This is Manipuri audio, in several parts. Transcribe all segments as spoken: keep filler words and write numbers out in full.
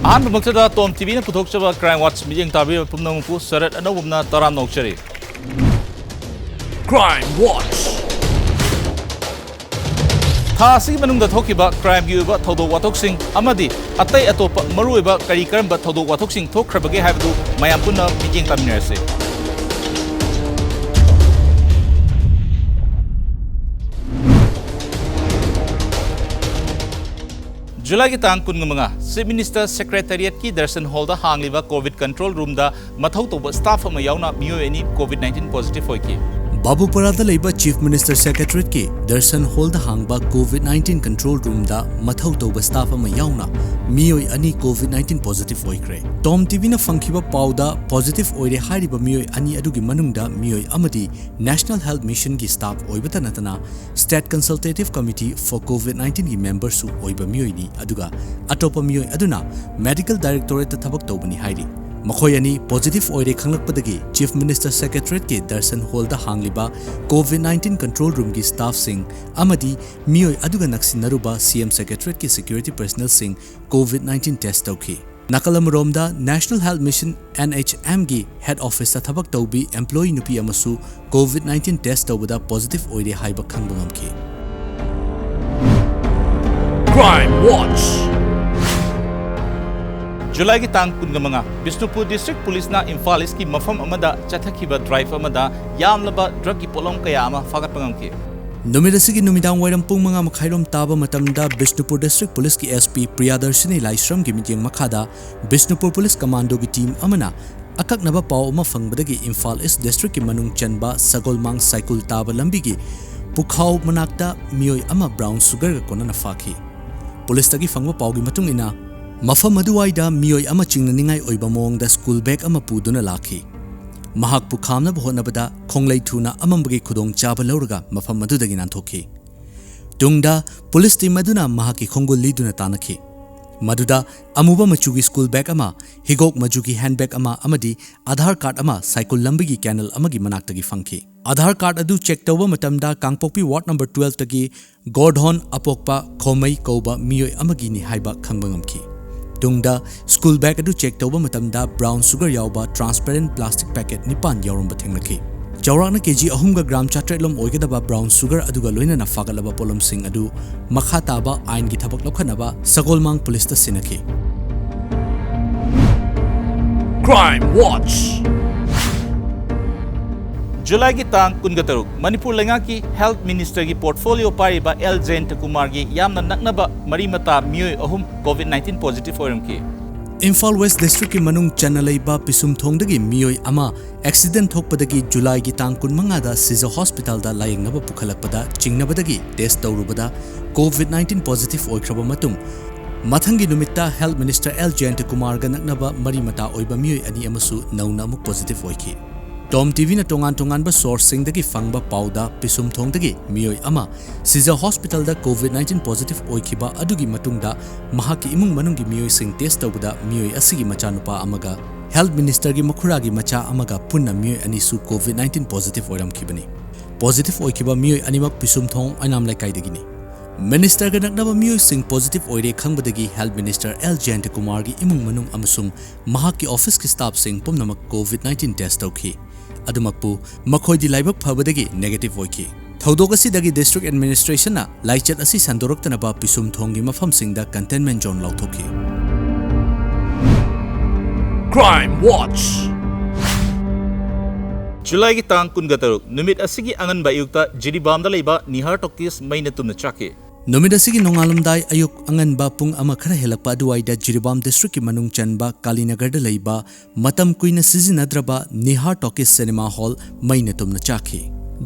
ꯑꯍꯥꯟꯕꯃꯛꯇꯗ ꯇꯣꯝ ꯇꯤꯚꯤꯅ ꯄꯨꯊꯣꯛꯆꯕ Crime Watch ꯃꯤꯠꯌꯦꯡ ꯇꯥꯕꯤꯔꯤꯕ ꯄꯨꯝꯅꯃꯛꯄꯨ ꯁꯔꯠ ꯑꯅꯧꯕꯝꯅ ꯇꯔꯥꯝꯅ ꯑꯣꯛꯆꯔꯤ꯫ Crime Watch꯫ ꯊꯥ ꯑꯁꯤꯒꯤ ꯃꯅꯨꯡꯗ ꯊꯣꯛꯈꯤꯕ crimeꯒꯤ ꯑꯣꯏꯕ ꯊꯧꯗꯣꯛ ꯋꯥꯊꯣꯛꯁꯤꯡ ꯑꯃꯗꯤ ꯑꯇꯩ ꯑꯇꯣꯞꯄ ꯃꯔꯨꯑꯣꯏꯕ ꯀꯔꯤ ꯀꯔꯝꯕ ꯊꯧꯗꯣꯛ ꯋꯥꯊꯣꯛꯁꯤꯡ ꯊꯣꯛꯈ꯭ꯔꯕꯒꯦ ꯍꯥꯏꯕꯗꯨ ꯃꯌꯥꯝ ꯄꯨꯟꯅ ꯃꯤꯠꯌꯦꯡ ꯇꯥꯃꯤꯟꯅꯔꯁꯤ꯫ ꯖꯨꯂꯥꯏꯒꯤ ꯇꯥꯡ ꯀꯨꯟꯃꯉꯥ, Chief Minister Secretariatꯀꯤ Darshan Hallꯗ ꯍꯥꯡꯂꯤꯕ COVID control roomꯗ ꯃꯊꯧ ꯇꯧꯕ staff ꯑꯃ ꯌꯥꯎꯅ ꯃꯤꯑꯣꯏ ꯑꯅꯤ COVID nineteen positive ꯑꯣꯏꯈꯤ꯫ ꯕꯥꯕꯨꯄꯔꯥꯗ ꯂꯩꯕ Chief Minister Secretariatꯀꯤ Darshan Hallꯗ ꯍꯥꯡꯕ COVID nineteen control roomꯗ ꯃꯊꯧ ꯇꯧꯕ staff ꯑꯃ ꯌꯥꯎꯅ ꯃꯤꯑꯣꯏ ꯑꯅꯤ COVID nineteen positive ꯑꯣꯏꯈ꯭ꯔꯦ꯫ ꯇꯣꯝ ꯇꯤꯚꯤꯅ ꯐꯪꯈꯤꯕ ꯄꯥꯎꯗ positive ꯑꯣꯏꯔꯦ ꯍꯥꯏꯔꯤꯕ ꯃꯤꯑꯣꯏ ꯑꯅꯤ ꯑꯗꯨꯒꯤ ꯃꯅꯨꯡꯗ ꯃꯤꯑꯣꯏ ꯑꯃꯗꯤ National Health Missionꯒꯤ staff ꯑꯣꯏꯕꯇ ꯅꯠꯇꯅ State Consultative Committee for COVID nineteenꯒꯤ memberꯁꯨ ꯑꯣꯏꯕ ꯃꯤꯑꯣꯏꯅꯤ, ꯑꯗꯨꯒ ꯑꯇꯣꯞꯄ ꯃꯤꯑꯣꯏ ꯑꯗꯨꯅ Medical Directorateꯇ ꯊꯕꯛ ꯇꯧꯕꯅꯤ ꯍꯥꯏꯔꯤ꯫ ꯃꯈꯣꯏ ꯑꯅꯤ positive ꯑꯣꯏꯔꯦ ꯈꯪꯂꯛꯄꯗꯒꯤ Chief Minister Secretariatꯀꯤ Darshan Hallꯗ ꯍꯥꯡꯂꯤꯕ COVID nineteen control roomꯒꯤ staffꯁꯤꯡ ꯑꯃꯗꯤ ꯃꯤꯑꯣꯏ ꯑꯗꯨꯒ ꯅꯛꯁꯤꯟꯅꯔꯨꯕ CM Secretariatꯀꯤ security personnelꯁꯤꯡ COVID nineteen test ꯇꯧꯈꯤ꯫ ꯅꯥꯀꯜ ꯑꯃꯔꯣꯝꯗ, National Health Mission, NHMꯒꯤ head officeꯇ ꯊꯕꯛ ꯇꯧꯕꯤ employee ꯅꯨꯄꯤ ꯑꯃꯁꯨ COVID nineteen test ꯇꯧꯕꯗ positive ꯑꯣꯏꯔꯦ ꯍꯥꯏꯕ ꯈꯪꯕ ꯉꯝꯈꯤ꯫ Crime Watch꯫ ꯖꯨꯂꯥꯏꯒꯤ ꯇꯥꯡ ꯀꯨꯟꯃꯉꯥ, ꯕꯤꯁꯅꯨꯄꯨꯔ District Policeꯅ ꯏꯝꯐꯥꯜ Eastꯀꯤ ꯃꯐꯝ ꯑꯃꯗ ꯆꯠꯊꯈꯤꯕ drive ꯑꯃꯗ ꯌꯥꯝꯂꯕ drugꯀꯤ ꯄꯣꯠꯂꯝ ꯀꯌꯥ ꯑꯃ ꯐꯥꯒꯠꯄ ꯉꯝꯈꯤ꯫ ꯅꯨꯃꯤꯠ ꯑꯁꯤꯒꯤ ꯅꯨꯃꯤꯗꯥꯡ ꯋꯥꯏꯔꯝ ꯄꯨꯡ ꯃꯉꯥ ꯃꯈꯥꯏꯔꯣꯝ ꯇꯥꯕ ꯃꯇꯝꯗ ꯕꯤꯁꯅꯨꯄꯨꯔ District Policeꯀꯤ SP ꯄ꯭ꯔꯤꯌꯥꯗꯔꯁꯤꯅꯤ ꯂꯥꯏꯁ꯭ꯔꯝꯒꯤ ꯃꯤꯠꯌꯦꯡ ꯃꯈꯥꯗ ꯕꯤꯁꯅꯨꯄꯨꯔ Police Commandoꯒꯤ team ꯑꯃꯅ ꯑꯀꯛꯅꯕ ꯄꯥꯎ ꯑꯃ ꯐꯪꯕꯗꯒꯤ ꯏꯝꯐꯥꯜ East Districtꯀꯤ ꯃꯅꯨꯡ ꯆꯟꯕ ꯁꯒꯣꯜꯃꯥꯡ ꯁꯥꯏꯀꯨꯜ ꯇꯥꯕ ꯂꯝꯕꯤꯒꯤ ꯄꯨꯈꯥꯎ ꯃꯅꯥꯛꯇ ꯃꯤꯑꯣꯏ ꯑꯃ brown sugarꯒ ꯀꯣꯟꯅꯅ ꯐꯥꯈꯤ꯫ Policeꯇꯒꯤ ꯐꯪꯕ ꯄꯥꯎꯒꯤ ꯃꯇꯨꯡ ꯏꯟꯅ, ꯃꯐꯝ ꯑꯗꯨꯋꯥꯏꯗ ꯃꯤꯑꯣꯏ ꯑꯃ ꯆꯤꯡꯅꯅꯤꯡꯉꯥꯏ ꯑꯣꯏꯕ ꯃꯑꯣꯡꯗ school bag ꯑꯃ ꯄꯨꯗꯨꯅ ꯂꯥꯛꯈꯤ꯫ ꯃꯍꯥꯛꯄꯨ ꯈꯥꯝꯅꯕ ꯍꯣꯠꯅꯕꯗ ꯈꯣꯡꯂꯩ ꯊꯨꯅ ꯑꯃꯝꯕꯒꯤ ꯈꯨꯗꯣꯡꯆꯥꯕ ꯂꯧꯔꯒ ꯃꯐꯝ ꯑꯗꯨꯗꯒꯤ ꯅꯥꯟꯊꯣꯛꯈꯤ꯫ ꯇꯨꯡꯗ Police team ꯑꯗꯨꯅ ꯃꯍꯥꯛꯀꯤ ꯈꯣꯡꯒꯨꯜ ꯂꯤꯗꯨꯅ ꯇꯥꯟꯅꯈꯤ꯫ ꯃꯗꯨꯗ ꯑꯃꯨꯕ ꯃꯆꯨꯒꯤ school bag ꯑꯃ, ꯍꯤꯒꯣꯛ ꯃꯆꯨꯒꯤ handbag ꯑꯃ ꯑꯃꯗꯤ Aadhaar card ꯑꯃ ꯁꯥꯏꯀꯨꯜ ꯂꯝꯕꯤꯒꯤ canal ꯑꯃꯒꯤ ꯃꯅꯥꯛꯇꯒꯤ ꯐꯪꯈꯤ꯫ Aadhaar card ꯑꯗꯨ check ꯇꯧꯕ ꯃꯇꯝꯗ ꯀꯥꯡꯄꯣꯛꯄꯤ ward number twelveꯇꯒꯤ ꯒꯣꯔꯙꯣꯟ ꯑꯄꯣꯛꯄ ꯈꯣꯃꯩ ꯀꯧꯕ ꯃꯤꯑꯣꯏ ꯑꯃꯒꯤꯅꯤ ꯍꯥꯏꯕ ꯈꯪꯕ ꯉꯝꯈꯤ꯫ ꯇꯨꯡꯗ ꯁ꯭ꯀꯨꯜ ꯕꯦꯒ ꯑꯗꯨ ꯆꯦꯛ ꯇꯧꯕ ꯃꯇꯝꯗ ꯕ꯭ꯔꯥꯎꯟ ꯁꯨꯒꯔ ꯌꯥꯎꯕ ꯇ꯭ꯔꯥꯟꯁꯄꯦꯔꯦꯟꯠ ꯄ꯭ꯂꯥꯁꯇꯤꯛ ꯄꯦꯀꯦꯠ ꯅꯤꯄꯥꯟ ꯌꯥꯎꯔꯝꯕ ꯊꯦꯡꯅꯈꯤ꯫ ꯆꯥꯎꯔꯥꯛꯅ ꯀꯦꯖꯤ ꯑꯍꯨꯝꯒ ꯒ꯭ꯔꯥꯝ ꯆꯥꯇ꯭ꯔꯦꯠꯂꯣꯝ ꯑꯣꯏꯒꯗꯕ ꯕ꯭ꯔꯥꯎꯟ ꯁꯨꯒꯔ ꯑꯗꯨꯒ ꯂꯣꯏꯅꯅ ꯐꯥꯒꯠꯂꯕ ꯄꯣꯠꯂꯝꯁꯤꯡ ꯑꯗꯨ ꯃꯈꯥ ꯇꯥꯕ ꯑꯥꯏꯟꯒꯤ ꯊꯕꯛ ꯂꯧꯈꯠꯅꯕ ꯁꯒꯣꯜꯃꯥꯡ ꯄꯨꯂꯤꯁꯇ ꯁꯤꯟꯅꯈꯤ꯫ Crime Watch꯫ ꯖꯨꯂꯥꯏꯒꯤ ꯇꯥꯡ ꯀꯨꯟꯒ ꯇꯔꯨꯛ, ꯃꯅꯤꯄꯨꯔ ꯂꯩꯉꯥꯛꯀꯤ ꯍꯦꯜꯊ ꯃꯤꯅꯤꯁꯇꯔꯒꯤ ꯄꯣꯔꯠꯐꯣꯂꯤꯑꯣ ꯄꯥꯏꯔꯤꯕ ꯑꯦꯜ ꯖꯌꯟꯇꯀꯨꯃꯥꯔꯒꯤ ꯌꯥꯝꯅ ꯅꯛꯅꯕ ꯃꯔꯤ ꯃꯇꯥ ꯃꯤꯑꯣꯏ ꯑꯍꯨꯝ ꯀꯣꯚꯤꯗ ꯅꯥꯏꯟꯇꯤꯟ ꯄꯣꯖꯤꯇꯤꯚ ꯑꯣꯏꯔꯝꯈꯤ꯫ ꯏꯝꯐꯥꯜ ꯋꯦꯁ ꯗꯤꯁꯇ꯭ꯔꯤꯛꯀꯤ ꯃꯅꯨꯡ ꯆꯟꯅ ꯂꯩꯕ ꯄꯤꯁꯨꯝꯊꯣꯡꯗꯒꯤ ꯃꯤꯑꯣꯏ ꯑꯃ ꯑꯦꯛꯁꯤꯗꯦꯟꯠ ꯊꯣꯛꯄꯗꯒꯤ ꯖꯨꯂꯥꯏꯒꯤ ꯇꯥꯡ ꯀꯨꯟꯃꯉꯥꯗ ꯁꯤꯖ ꯍꯣꯁꯄꯤꯇꯥꯜꯗ ꯂꯥꯌꯦꯡꯅꯕ ꯄꯨꯈꯠꯂꯛꯄꯗ ꯆꯤꯡꯅꯕꯗꯒꯤ ꯇꯦꯁ ꯇꯧꯔꯨꯕꯗ ꯀꯣꯚꯤꯗ ꯅꯥꯏꯟꯇꯤꯟ ꯄꯣꯖꯤꯇꯤꯚ ꯑꯣꯏꯈ꯭ꯔꯕ ꯃꯇꯨꯡ, ꯃꯊꯪꯒꯤ ꯅꯨꯃꯤꯠꯇ ꯍꯦꯜꯊ ꯃꯤꯅꯤꯁꯇꯔ ꯑꯦꯜ ꯖꯌꯟꯇꯀꯨꯃꯥꯔꯒ ꯅꯛꯅꯕ ꯃꯔꯤ ꯃꯇꯥ ꯑꯣꯏꯕ ꯃꯤꯑꯣꯏ ꯑꯅꯤ ꯑꯃꯁꯨ ꯅꯧꯅ ꯑꯃꯨꯛ ꯄꯣꯖꯤꯇꯤꯚ ꯑꯣꯏꯈꯤ꯫ ꯇꯣꯝ ꯇꯤꯚꯤꯅ ꯇꯣꯉꯥꯟ ꯇꯣꯉꯥꯟꯕ ꯁꯣꯔꯁꯁꯤꯡꯗꯒꯤ ꯐꯪꯕ ꯄꯥꯎꯗ, ꯄꯤꯁꯨꯝꯊꯣꯡꯗꯒꯤ ꯃꯤꯑꯣꯏ ꯑꯃ ꯁꯤꯖ ꯍꯣꯁꯄꯤꯇꯥꯜꯗ ꯀꯣꯚꯤꯗ ꯅꯥꯏꯟꯇꯤꯟ ꯄꯣꯖꯤꯇꯤꯚ ꯑꯣꯏꯈꯤꯕ ꯑꯗꯨꯒꯤ ꯃꯇꯨꯡꯗ ꯃꯍꯥꯛꯀꯤ ꯏꯃꯨꯡ ꯃꯅꯨꯡꯒꯤ ꯃꯤꯑꯣꯏꯁꯤꯡ ꯇꯦꯁ ꯇꯧꯕꯗ ꯃꯤꯑꯣꯏ ꯑꯁꯤꯒꯤ ꯃꯆꯥꯅꯨꯄꯥ ꯑꯃꯒ ꯍꯦꯜꯊ ꯃꯤꯅꯤꯁꯇꯔꯒꯤ ꯃꯈꯨꯔꯥꯒꯤ ꯃꯆꯥ ꯑꯃꯒ ꯄꯨꯟꯅ ꯃꯤꯑꯣꯏ ꯑꯅꯤꯁꯨ ꯀꯣꯚꯤꯗ ꯅꯥꯏꯟꯇꯤꯟ ꯄꯣꯖꯤꯇꯤꯚ ꯑꯣꯏꯔꯝꯈꯤꯕꯅꯤ꯫ ꯄꯣꯖꯤꯇꯤꯚ ꯑꯣꯏꯈꯤꯕ ꯃꯤꯑꯣꯏ ꯑꯅꯤꯃꯛ ꯄꯤꯁꯨꯝꯊꯣꯡ ꯑꯣꯏꯅꯥꯝ ꯂꯩꯀꯥꯏꯗꯒꯤꯅꯤ꯫ ꯃꯤꯅꯤꯁꯇꯔꯒ ꯅꯛꯅꯕ ꯃꯤꯑꯣꯏꯁꯤꯡ ꯄꯣꯖꯤꯇꯤꯚ ꯑꯣꯏꯔꯦ ꯈꯪꯕꯗꯒꯤ ꯍꯦꯜꯊ ꯃꯤꯅꯤꯁꯇꯔ ꯑꯦꯜ ꯖꯌꯟꯇꯀꯨꯃꯥꯔꯒꯤ ꯏꯃꯨꯡ ꯃꯅꯨꯡ ꯑꯃꯁꯨꯡ ꯃꯍꯥꯛꯀꯤ ꯑꯣꯐꯤꯁꯀꯤ ꯁ꯭ꯇꯥꯐꯁꯤꯡ ꯄꯨꯝꯅꯃꯛ ꯀꯣꯚꯤꯗ ꯅꯥꯏꯟꯇꯤꯟ ꯇꯦꯁ ꯇꯧꯈꯤ꯫ ꯑꯗꯨꯃꯛꯄꯨ ꯃꯈꯣꯏꯗꯤ ꯂꯥꯏꯕꯛ ꯐꯕꯗꯒꯤ ꯅꯦꯒꯦꯇꯤꯚ ꯑꯣꯏꯈꯤ꯫ ꯊꯧꯗꯣꯛ ꯑꯁꯤꯗꯒꯤ ꯗꯤꯁꯇ꯭ꯔꯤꯛ ꯑꯦꯗꯃꯤꯅꯤꯁꯇ꯭ꯔꯦꯁꯟꯅ ꯂꯥꯏꯆꯠ ꯑꯁꯤ ꯁꯟꯗꯣꯔꯛꯇꯅꯕ ꯄꯤꯁꯨꯝꯊꯣꯡꯒꯤ ꯃꯐꯝꯁꯤꯡꯗ ꯀꯟꯇꯦꯟꯃꯦꯟꯠ ꯖꯣꯟ ꯂꯥꯎꯊꯣꯛꯈꯤ꯫ Crime Watch꯫ ꯖꯨꯂꯥꯏꯒꯤ ꯇꯥꯡ ꯀꯨꯟꯒ ꯇꯔꯨꯛ, ꯅꯨꯃꯤꯠ ꯑꯁꯤꯒꯤ ꯑꯉꯟꯕ ꯑꯌꯨꯛꯇ ꯖꯤꯔꯤꯕꯥꯝꯗ ꯂꯩꯕ ꯅꯤꯍꯥꯔ ꯇꯣꯀꯤꯁ ꯃꯩꯅ ꯇꯨꯝꯅ ꯆꯥꯛꯈꯤ꯫ ꯅꯨꯃꯤꯠ ꯑꯁꯤꯒꯤ ꯅꯣꯡꯉꯥꯜꯂꯝꯗꯥꯏ ꯑꯌꯨꯛ ꯑꯉꯟꯕ ꯄꯨꯡ ꯑꯃ ꯈꯔ ꯍꯦꯜꯂꯛꯄ ꯑꯗꯨꯋꯥꯏꯗ ꯖꯤꯔꯤꯕꯥꯝ ꯗꯤꯁꯇ꯭ꯔꯤꯛꯀꯤ ꯃꯅꯨꯡ ꯆꯟꯕ ꯀꯥꯂꯤꯅꯒꯔꯗ ꯂꯩꯕ ꯃꯇꯝ ꯀꯨꯏꯅ ꯁꯤꯖꯤꯟꯅꯗ꯭ꯔꯕ ꯅꯤꯍꯥꯔ ꯇꯣꯀꯤꯁ ꯁꯤꯅꯦꯃꯥ ꯍꯣꯜ ꯃꯩꯅ ꯇꯨꯝꯅ ꯆꯥꯛꯈꯤ꯫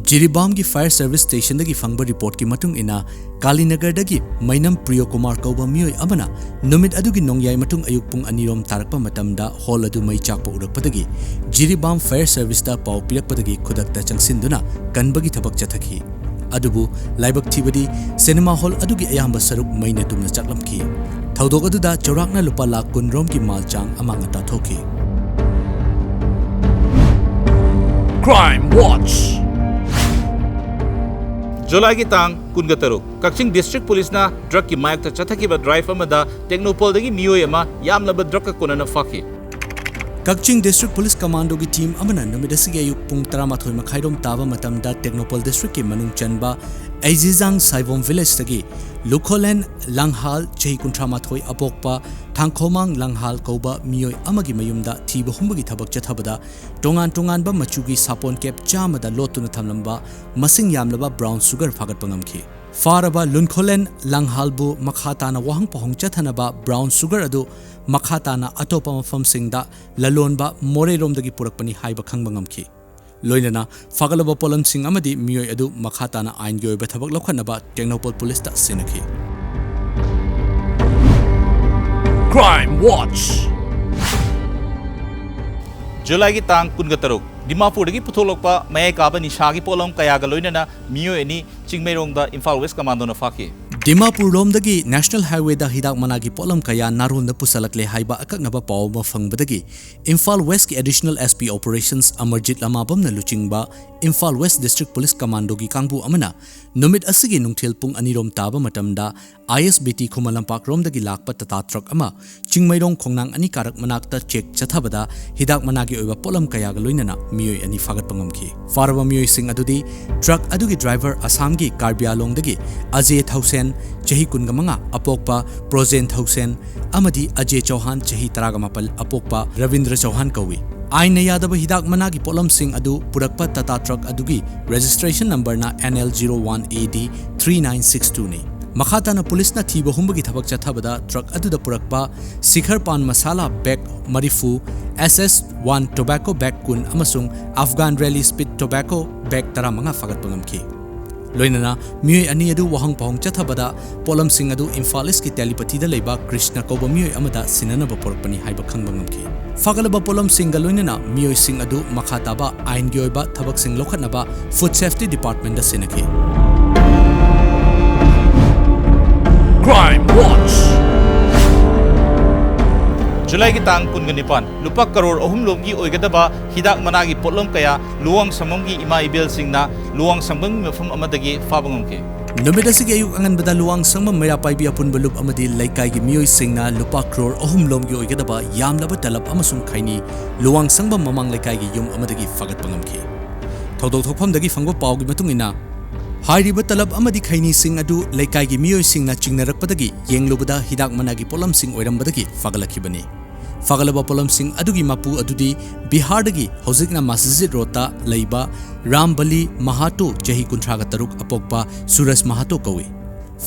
ꯖꯤꯔꯤꯕꯥꯝꯒꯤ ꯐꯥꯌꯔ ꯁꯔꯚꯤꯁ ꯁ꯭ꯇꯦꯁꯟꯗꯒꯤ ꯐꯪꯕ ꯔꯤꯄꯣꯔꯠꯀꯤ ꯃꯇꯨꯡ ꯏꯟꯅ, ꯀꯥꯂꯤꯅꯒꯔꯗꯒꯤ ꯃꯩꯅꯝ ꯄ꯭ꯔꯤꯌꯣꯀꯨꯃꯥꯔ ꯀꯧꯕ ꯃꯤꯑꯣꯏ ꯑꯃꯅ ꯅꯨꯃꯤꯠ ꯑꯗꯨꯒꯤ ꯅꯣꯡꯌꯥꯏ ꯃꯇꯨꯡ ꯑꯌꯨꯛ ꯄꯨꯡ ꯑꯅꯤꯔꯣꯝ ꯇꯥꯔꯛꯄ ꯃꯇꯝꯗ ꯍꯣꯜ ꯑꯗꯨ ꯃꯩ ꯆꯥꯛꯄ ꯎꯔꯛꯄꯗꯒꯤ ꯖꯤꯔꯤꯕꯥꯝ ꯐꯥꯌꯔ ꯁꯔꯚꯤꯁꯇ ꯄꯥꯎ ꯄꯤꯔꯛꯄꯗꯒꯤ ꯈꯨꯗꯛꯇ ꯆꯪꯁꯤꯟꯗꯨꯅ ꯀꯟꯕꯒꯤ ꯊꯕꯛ ꯆꯠꯊꯈꯤ꯫ ꯑꯗꯨꯕꯨ ꯂꯥꯏꯕꯛ ꯊꯤꯕꯗꯤ ꯁꯤꯅꯦꯃꯥ ꯍꯣꯜ ꯑꯗꯨꯒꯤ ꯑꯌꯥꯝꯕ ꯁꯔꯨꯛ ꯃꯩꯅ ꯇꯨꯝꯅ ꯆꯥꯛꯂꯝꯈꯤ꯫ ꯊꯧꯗꯣꯛ ꯑꯗꯨꯗ ꯆꯥꯎꯔꯥꯛꯅ ꯂꯨꯄꯥ ꯂꯥꯈ ꯀꯨꯟ ꯔꯣꯝꯒꯤ ꯃꯥꯜ ꯆꯥꯡ ꯑꯃꯥꯡ ꯑꯇꯥ ꯊꯣꯛꯈꯤ꯫ Crime Watch꯫ ꯖꯨꯂꯥꯏꯒꯤ ꯇꯥꯡ ꯀꯨꯟꯒ ꯇꯔꯨꯛ, ꯀꯛꯆꯤꯡ ꯗꯤꯁꯇ꯭ꯔꯤꯛ ꯄꯨꯂꯤꯁꯅ ꯗ꯭ꯔꯒꯀꯤ ꯃꯥꯌꯣꯛꯇ ꯆꯠꯊꯈꯤꯕ ꯗ꯭ꯔꯥꯏꯚ ꯑꯃꯗ ꯇꯦꯡꯅꯧꯄꯜꯗꯒꯤ ꯃꯤꯑꯣꯏ ꯑꯃ ꯌꯥꯝꯂꯕ ꯗ꯭ꯔꯒꯀ ꯀꯣꯟꯅꯅ ꯐꯥꯈꯤ꯫ ꯀꯛꯆꯤꯡ ꯗꯤꯁꯇ꯭ꯔꯤꯛ ꯄꯨꯂꯤꯁ ꯀꯃꯥꯟꯗꯣꯒꯤ ꯇꯤꯝ ꯑꯃꯅ ꯅꯨꯃꯤꯠ ꯑꯁꯤꯒꯤ ꯑꯌꯨꯛ ꯄꯨꯡ ꯇꯔꯥꯃꯥꯊꯣꯏ ꯃꯈꯥꯏꯔꯣꯝ ꯇꯥꯕ ꯃꯇꯝꯗ ꯇꯦꯡꯅꯧꯄꯜ ꯗꯤꯁꯇ꯭ꯔꯤꯛꯀꯤ ꯃꯅꯨꯡ ꯆꯟꯕ ꯑꯩꯖꯤꯖꯥꯡ ꯁꯥꯏꯕꯣꯝ ꯚꯤꯂꯦꯖꯇꯒꯤ ꯂꯨꯈꯣꯂꯦꯟ ꯂꯥꯡꯍꯥꯜ, ꯆꯍꯤ ꯀꯨꯟꯊ꯭ꯔꯥ ꯃꯥꯊꯣꯏ ꯑꯄꯣꯛꯄ ꯊꯥꯡꯈꯣꯃꯥꯡ ꯂꯥꯡꯍꯥꯜ ꯀꯧꯕ ꯃꯤꯑꯣꯏ ꯑꯃꯒꯤ ꯃꯌꯨꯝꯗ ꯊꯤꯕ ꯍꯨꯝꯕꯒꯤ ꯊꯕꯛ ꯆꯠꯊꯕꯗ ꯇꯣꯉꯥꯟ ꯇꯣꯉꯥꯟꯕ ꯃꯆꯨꯒꯤ ꯁꯥꯄꯣꯟ ꯀꯦꯞ ꯆꯥꯝꯃꯗ ꯂꯣꯠꯇꯨꯅ ꯊꯝꯂꯝꯕ ꯃꯁꯤꯡ ꯌꯥꯝꯂꯕ ꯕ꯭ꯔꯥꯎꯟ ꯁꯨꯒꯔ ꯐꯥꯒꯠꯄ ꯉꯝꯈꯤ꯫ ꯐꯥꯔꯕ ꯂꯨꯟꯈꯣꯂꯦꯟ ꯂꯥꯡꯍꯥꯜꯕꯨ ꯃꯈꯥ ꯇꯥꯅ ꯋꯥꯍꯪ ꯄꯥꯎꯍꯪ ꯆꯠꯊꯅꯕ ꯕ꯭ꯔꯥꯎꯟ ꯁꯨꯒꯔ ꯑꯗꯨ ꯃꯈꯥ ꯇꯥꯅ ꯑꯇꯣꯞꯄ ꯃꯐꯝꯁꯤꯡꯗ ꯂꯂꯣꯟꯕ ꯃꯣꯔꯦꯔꯣꯝꯗꯒꯤ ꯄꯨꯔꯛꯄꯅꯤ ꯍꯥꯏꯕ ꯈꯪꯕ ꯉꯝꯈꯤ꯫ ꯂꯣꯏꯅꯅ ꯐꯥꯒꯠꯂꯕ ꯄꯣꯠꯂꯝꯁꯤꯡ ꯑꯃꯗꯤ ꯃꯤꯑꯣꯏ ꯑꯗꯨ ꯃꯈꯥ ꯇꯥꯅ ꯑꯥꯏꯟꯒꯤ ꯑꯣꯏꯕ ꯊꯕꯛ ꯂꯧꯈꯠꯅꯕ ꯇꯦꯡꯅꯧꯄꯜ ꯄꯨꯂꯤꯁꯇ ꯁꯤꯟꯅꯈꯤ꯫ Crime Watch꯫ ꯖꯨꯂꯥꯏꯒꯤ ꯇꯥꯡ ꯀꯨꯟꯒ ꯇꯔꯨꯛ, ꯗꯤꯃꯥꯄꯨꯔꯗꯒꯤ ꯄꯨꯊꯣꯛꯂꯛꯄ ꯃꯌꯥꯏ ꯀꯥꯕ ꯅꯤꯁꯥꯒꯤ ꯄꯣꯠꯂꯝ ꯀꯌꯥꯒ ꯂꯣꯏꯅꯅ ꯃꯤꯑꯣꯏ ꯑꯅꯤ ꯆꯤꯡꯃꯩꯔꯣꯡꯗ ꯏꯝꯐꯥꯜ ꯋꯦꯁ ꯀꯃꯥꯟꯗꯣꯅ ꯐꯥꯈꯤ꯫ ꯗꯤꯃꯥꯄꯨꯔ ꯂꯣꯝꯗꯒꯤ ꯅꯦꯁꯅꯦꯜ ꯍꯥꯏꯋꯦꯗ ꯍꯤꯗꯥꯛ ꯃꯅꯥꯒꯤ ꯄꯣꯠꯂꯝ ꯀꯌꯥ ꯅꯥꯔꯣꯟꯗ ꯄꯨꯁꯜꯂꯛꯂꯦ ꯍꯥꯏꯕ ꯑꯀꯛꯅꯕ ꯄꯥꯎ ꯑꯃ ꯐꯪꯕꯗꯒꯤ ꯏꯝꯐꯥꯜ ꯋꯦꯁꯀꯤ ꯑꯦꯗꯤꯁꯅꯦꯜ ꯑꯦꯁ ꯄꯤ ꯑꯣꯄꯔꯦꯁꯟꯁ ꯑꯃꯔꯖꯤꯠ ꯂꯃꯥꯕꯝꯅ ꯂꯨꯆꯤꯡꯕ ꯏꯝꯐꯥꯜ ꯋꯦꯁ ꯗꯤꯁꯇ꯭ꯔꯤꯛ ꯄꯨꯂꯤꯁ ꯀꯃꯥꯟꯗꯣꯒꯤ ꯀꯥꯡꯕꯨ ꯑꯃꯅ ꯅꯨꯃꯤꯠ ꯑꯁꯤꯒꯤ ꯅꯨꯡꯊꯤꯜ ꯄꯨꯡ ꯑꯅꯤꯔꯣꯝ ꯇꯥꯕ ꯃꯇꯝꯗ ꯑꯥꯏ ꯑꯦꯁ ꯕꯤ ꯇꯤ ꯈꯨꯃꯟ ꯂꯝꯄꯥꯛꯔꯣꯝꯗꯒꯤ ꯂꯥꯛꯄ ꯇꯥꯇꯥ ꯇ꯭ꯔꯛ ꯑꯃ ꯆꯤꯡꯃꯩꯔꯣꯡ ꯈꯣꯡꯅꯥꯡ ꯑꯅꯤ ꯀꯥꯔꯛ ꯃꯅꯥꯛꯇ ꯆꯦꯛ ꯆꯠꯊꯕꯗ ꯍꯤꯗꯥꯛ ꯃꯅꯥꯒꯤ ꯑꯣꯏꯕ ꯄꯣꯠꯂꯝ ꯀꯌꯥꯒ ꯂꯣꯏꯅꯅ ꯃꯤꯑꯣꯏ ꯑꯅꯤ ꯐꯥꯒꯠꯄ ꯉꯝꯈꯤ꯫ ꯐꯥꯔꯕ ꯃꯤꯑꯣꯏꯁꯤꯡ ꯑꯗꯨꯗꯤ ꯇ꯭ꯔꯛ ꯑꯗꯨꯒꯤ ꯗ꯭ꯔꯥꯏꯚꯔ ꯑꯁꯥꯝꯒꯤ ꯀꯥꯔꯕꯤ ꯑꯥꯡꯂꯣꯡꯗꯒꯤ ꯑꯖꯦ ꯊꯧꯁꯦꯟ, ꯆꯍꯤ ꯀꯨꯟꯒ ꯃꯉꯥ, ꯑꯄꯣꯛꯄ ꯄ꯭ꯔꯣꯖꯦꯟ ꯊꯧꯁꯦꯟ, ꯑꯃꯗꯤ ꯑꯖꯦ ꯆꯧꯍꯥꯟ, ꯆꯍꯤ ꯇꯔꯥꯒ ꯃꯥꯄꯜ, ꯑꯄꯣꯛꯄ ꯔꯕꯤꯟꯗ꯭ꯔ ꯆꯧꯍꯥꯟ ꯀꯧꯏ꯫ ꯑꯥꯏꯟꯅ ꯌꯥꯗꯕ ꯍꯤꯗꯥꯛ ꯃꯅꯥꯒꯤ ꯄꯣꯠꯂꯝꯁꯤꯡ ꯑꯗꯨ ꯄꯨꯔꯛꯄ ꯇꯥꯇꯥ ꯇ꯭ꯔꯛ ꯑꯗꯨꯒꯤ ꯔꯦꯖꯤꯁꯇ꯭ꯔꯦꯁꯟ ꯅꯝꯕꯔꯅ N L zero one A D three nine six ꯇꯨꯅꯤ꯫ ꯃꯈꯥ ꯇꯥꯅ ꯄꯨꯂꯤꯁꯅ ꯊꯤꯕ ꯍꯨꯝꯕꯒꯤ ꯊꯕꯛ ꯆꯠꯊꯕꯗ ꯇ꯭ꯔꯛ ꯑꯗꯨꯗ ꯄꯨꯔꯛꯄ ꯁꯤꯈꯔ ꯄꯥꯟ ꯃꯁꯥꯂꯥ ꯕꯦꯒ ꯃꯔꯤꯐꯨ, ꯑꯦꯁ ꯑꯦꯁ ꯋꯥꯟ ꯇꯣꯕꯥꯀꯣ ꯕꯦꯒ ꯀꯨꯟ ꯑꯃꯁꯨꯡ ꯑꯐꯒꯥꯟ ꯔꯦꯂꯤ ꯁ꯭ꯄꯤꯠ ꯇꯣꯕꯥꯀꯣ ꯕꯦꯒ ꯇꯔꯥꯃꯉꯥ ꯐꯥꯒꯠꯄ ꯉꯝꯈꯤ꯫ ꯂꯣꯏꯅꯅ ꯃꯤꯑꯣꯏ ꯑꯅꯤ ꯑꯗꯨ ꯋꯥꯍꯪ ꯄꯥꯎꯍꯪ ꯆꯠꯊꯕꯗ ꯄꯣꯠꯂꯝꯁꯤꯡ ꯑꯗꯨ ꯏꯝꯐꯥꯜ ꯏꯁꯀꯤ ꯇꯦꯂꯤꯄꯊꯤꯗ ꯂꯩꯕ ꯀ꯭ꯔꯤꯁꯅ ꯀꯧꯕ ꯃꯤꯑꯣꯏ ꯑꯃꯗ ꯁꯤꯟꯅꯅꯕ ꯄꯨꯔꯛꯄꯅꯤ ꯍꯥꯏꯕ ꯈꯪꯕ ꯉꯝꯈꯤ꯫ ꯐꯥꯒꯠꯂꯕ ꯄꯣꯠꯂꯝꯁꯤꯡꯒ ꯂꯣꯏꯅꯅ ꯃꯤꯑꯣꯏꯁꯤꯡ ꯑꯗꯨ ꯃꯈꯥ ꯇꯥꯕ ꯑꯥꯏꯟꯒꯤ ꯑꯣꯏꯕ ꯊꯕꯛꯁꯤꯡ ꯂꯧꯈꯠꯅꯕ ꯐꯨꯗ ꯁꯦꯐꯇꯤ ꯗꯤꯄꯥꯔꯠꯃꯦꯟꯗ ꯁꯤꯟꯅꯈꯤ꯫ Crime Watch꯫ ꯖꯨꯂꯥꯏꯒꯤ ꯇꯥꯡ ꯀꯨꯟꯒ ꯅꯤꯄꯥꯟ, ꯂꯨꯄꯥ ꯀꯔꯣꯔ ꯑꯍꯨꯝ ꯂꯣꯝꯒꯤ ꯑꯣꯏꯒꯗꯕ ꯍꯤꯗꯥꯛ ꯃꯅꯥꯒꯤ ꯄꯣꯠꯂꯝ ꯀꯌꯥ ꯂꯨꯋꯥꯡꯁꯪꯕꯝꯒꯤ ꯏꯃꯥ ꯏꯕꯦꯜꯁꯤꯡꯅ ꯂꯨꯋꯥꯡꯁꯪꯕꯝꯒꯤ ꯃꯐꯝ ꯑꯃꯗꯒꯤ ꯐꯥꯕ ꯉꯝꯈꯤ꯫ ꯅꯨꯃꯤꯠ ꯑꯁꯤꯒꯤ ꯑꯌꯨꯛ ꯑꯉꯟꯕꯗ ꯂꯨꯋꯥꯡꯁꯪꯕꯝ ꯃꯩꯔꯥ ꯄꯥꯏꯕꯤ ꯑꯄꯨꯟꯕ ꯂꯨꯞ ꯑꯃꯗꯤ ꯂꯩꯀꯥꯏꯒꯤ ꯃꯤꯑꯣꯏꯁꯤꯡꯅ ꯂꯨꯄꯥ ꯀ꯭ꯔꯣꯔ ꯑꯍꯨꯝ ꯂꯣꯝꯒꯤ ꯑꯣꯏꯒꯗꯕ ꯌꯥꯝꯂꯕ ꯇꯂꯕ ꯑꯃꯁꯨꯡ ꯈꯩꯅꯤ ꯂꯨꯋꯥꯡꯁꯪꯕꯝ ꯃꯃꯥꯡ ꯂꯩꯀꯥꯏꯒꯤ ꯌꯨꯝ ꯑꯃꯗꯒꯤ ꯐꯥꯒꯠꯄ ꯉꯝꯈꯤ꯫ ꯊꯧꯗꯣꯛ ꯊꯣꯛꯐꯝꯗꯒꯤ ꯐꯪꯕ ꯄꯥꯎꯒꯤ ꯃꯇꯨꯡ ꯏꯟꯅ, ꯍꯥꯏꯔꯤꯕ ꯇꯂꯕ ꯑꯃꯗꯤ ꯈꯩꯅꯤꯁꯤꯡ ꯑꯗꯨ ꯂꯩꯀꯥꯏꯒꯤ ꯃꯤꯑꯣꯏꯁꯤꯡꯅ ꯆꯤꯡꯅꯔꯛꯄꯗꯒꯤ ꯌꯦꯡꯂꯨꯕꯗ ꯍꯤꯗꯥꯛ ꯃꯅꯥꯒꯤ ꯄꯣꯠꯂꯝꯁꯤꯡ ꯑꯣꯏꯔꯝꯕꯗꯒꯤ ꯐꯥꯒꯠꯂꯛꯈꯤꯕꯅꯤ꯫ ꯐꯥꯒꯠꯂꯕ ꯄꯣꯠꯂꯝꯁꯤꯡ ꯑꯗꯨꯒꯤ ꯃꯄꯨ ꯑꯗꯨꯗꯤ ꯕꯤꯍꯥꯔꯗꯒꯤ ꯍꯧꯖꯤꯛꯅ ꯃꯁꯖꯤꯗ ꯔꯣꯗꯇ ꯂꯩꯕ ꯔꯥꯝꯕꯂꯤ ꯃꯍꯥꯇꯣ, ꯆꯍꯤ ꯀꯨꯟꯊ꯭ꯔꯥꯒ ꯇꯔꯨꯛ, ꯑꯄꯣꯛꯄ ꯁꯨꯔꯖ ꯃꯍꯥꯇꯣ ꯀꯧꯏ꯫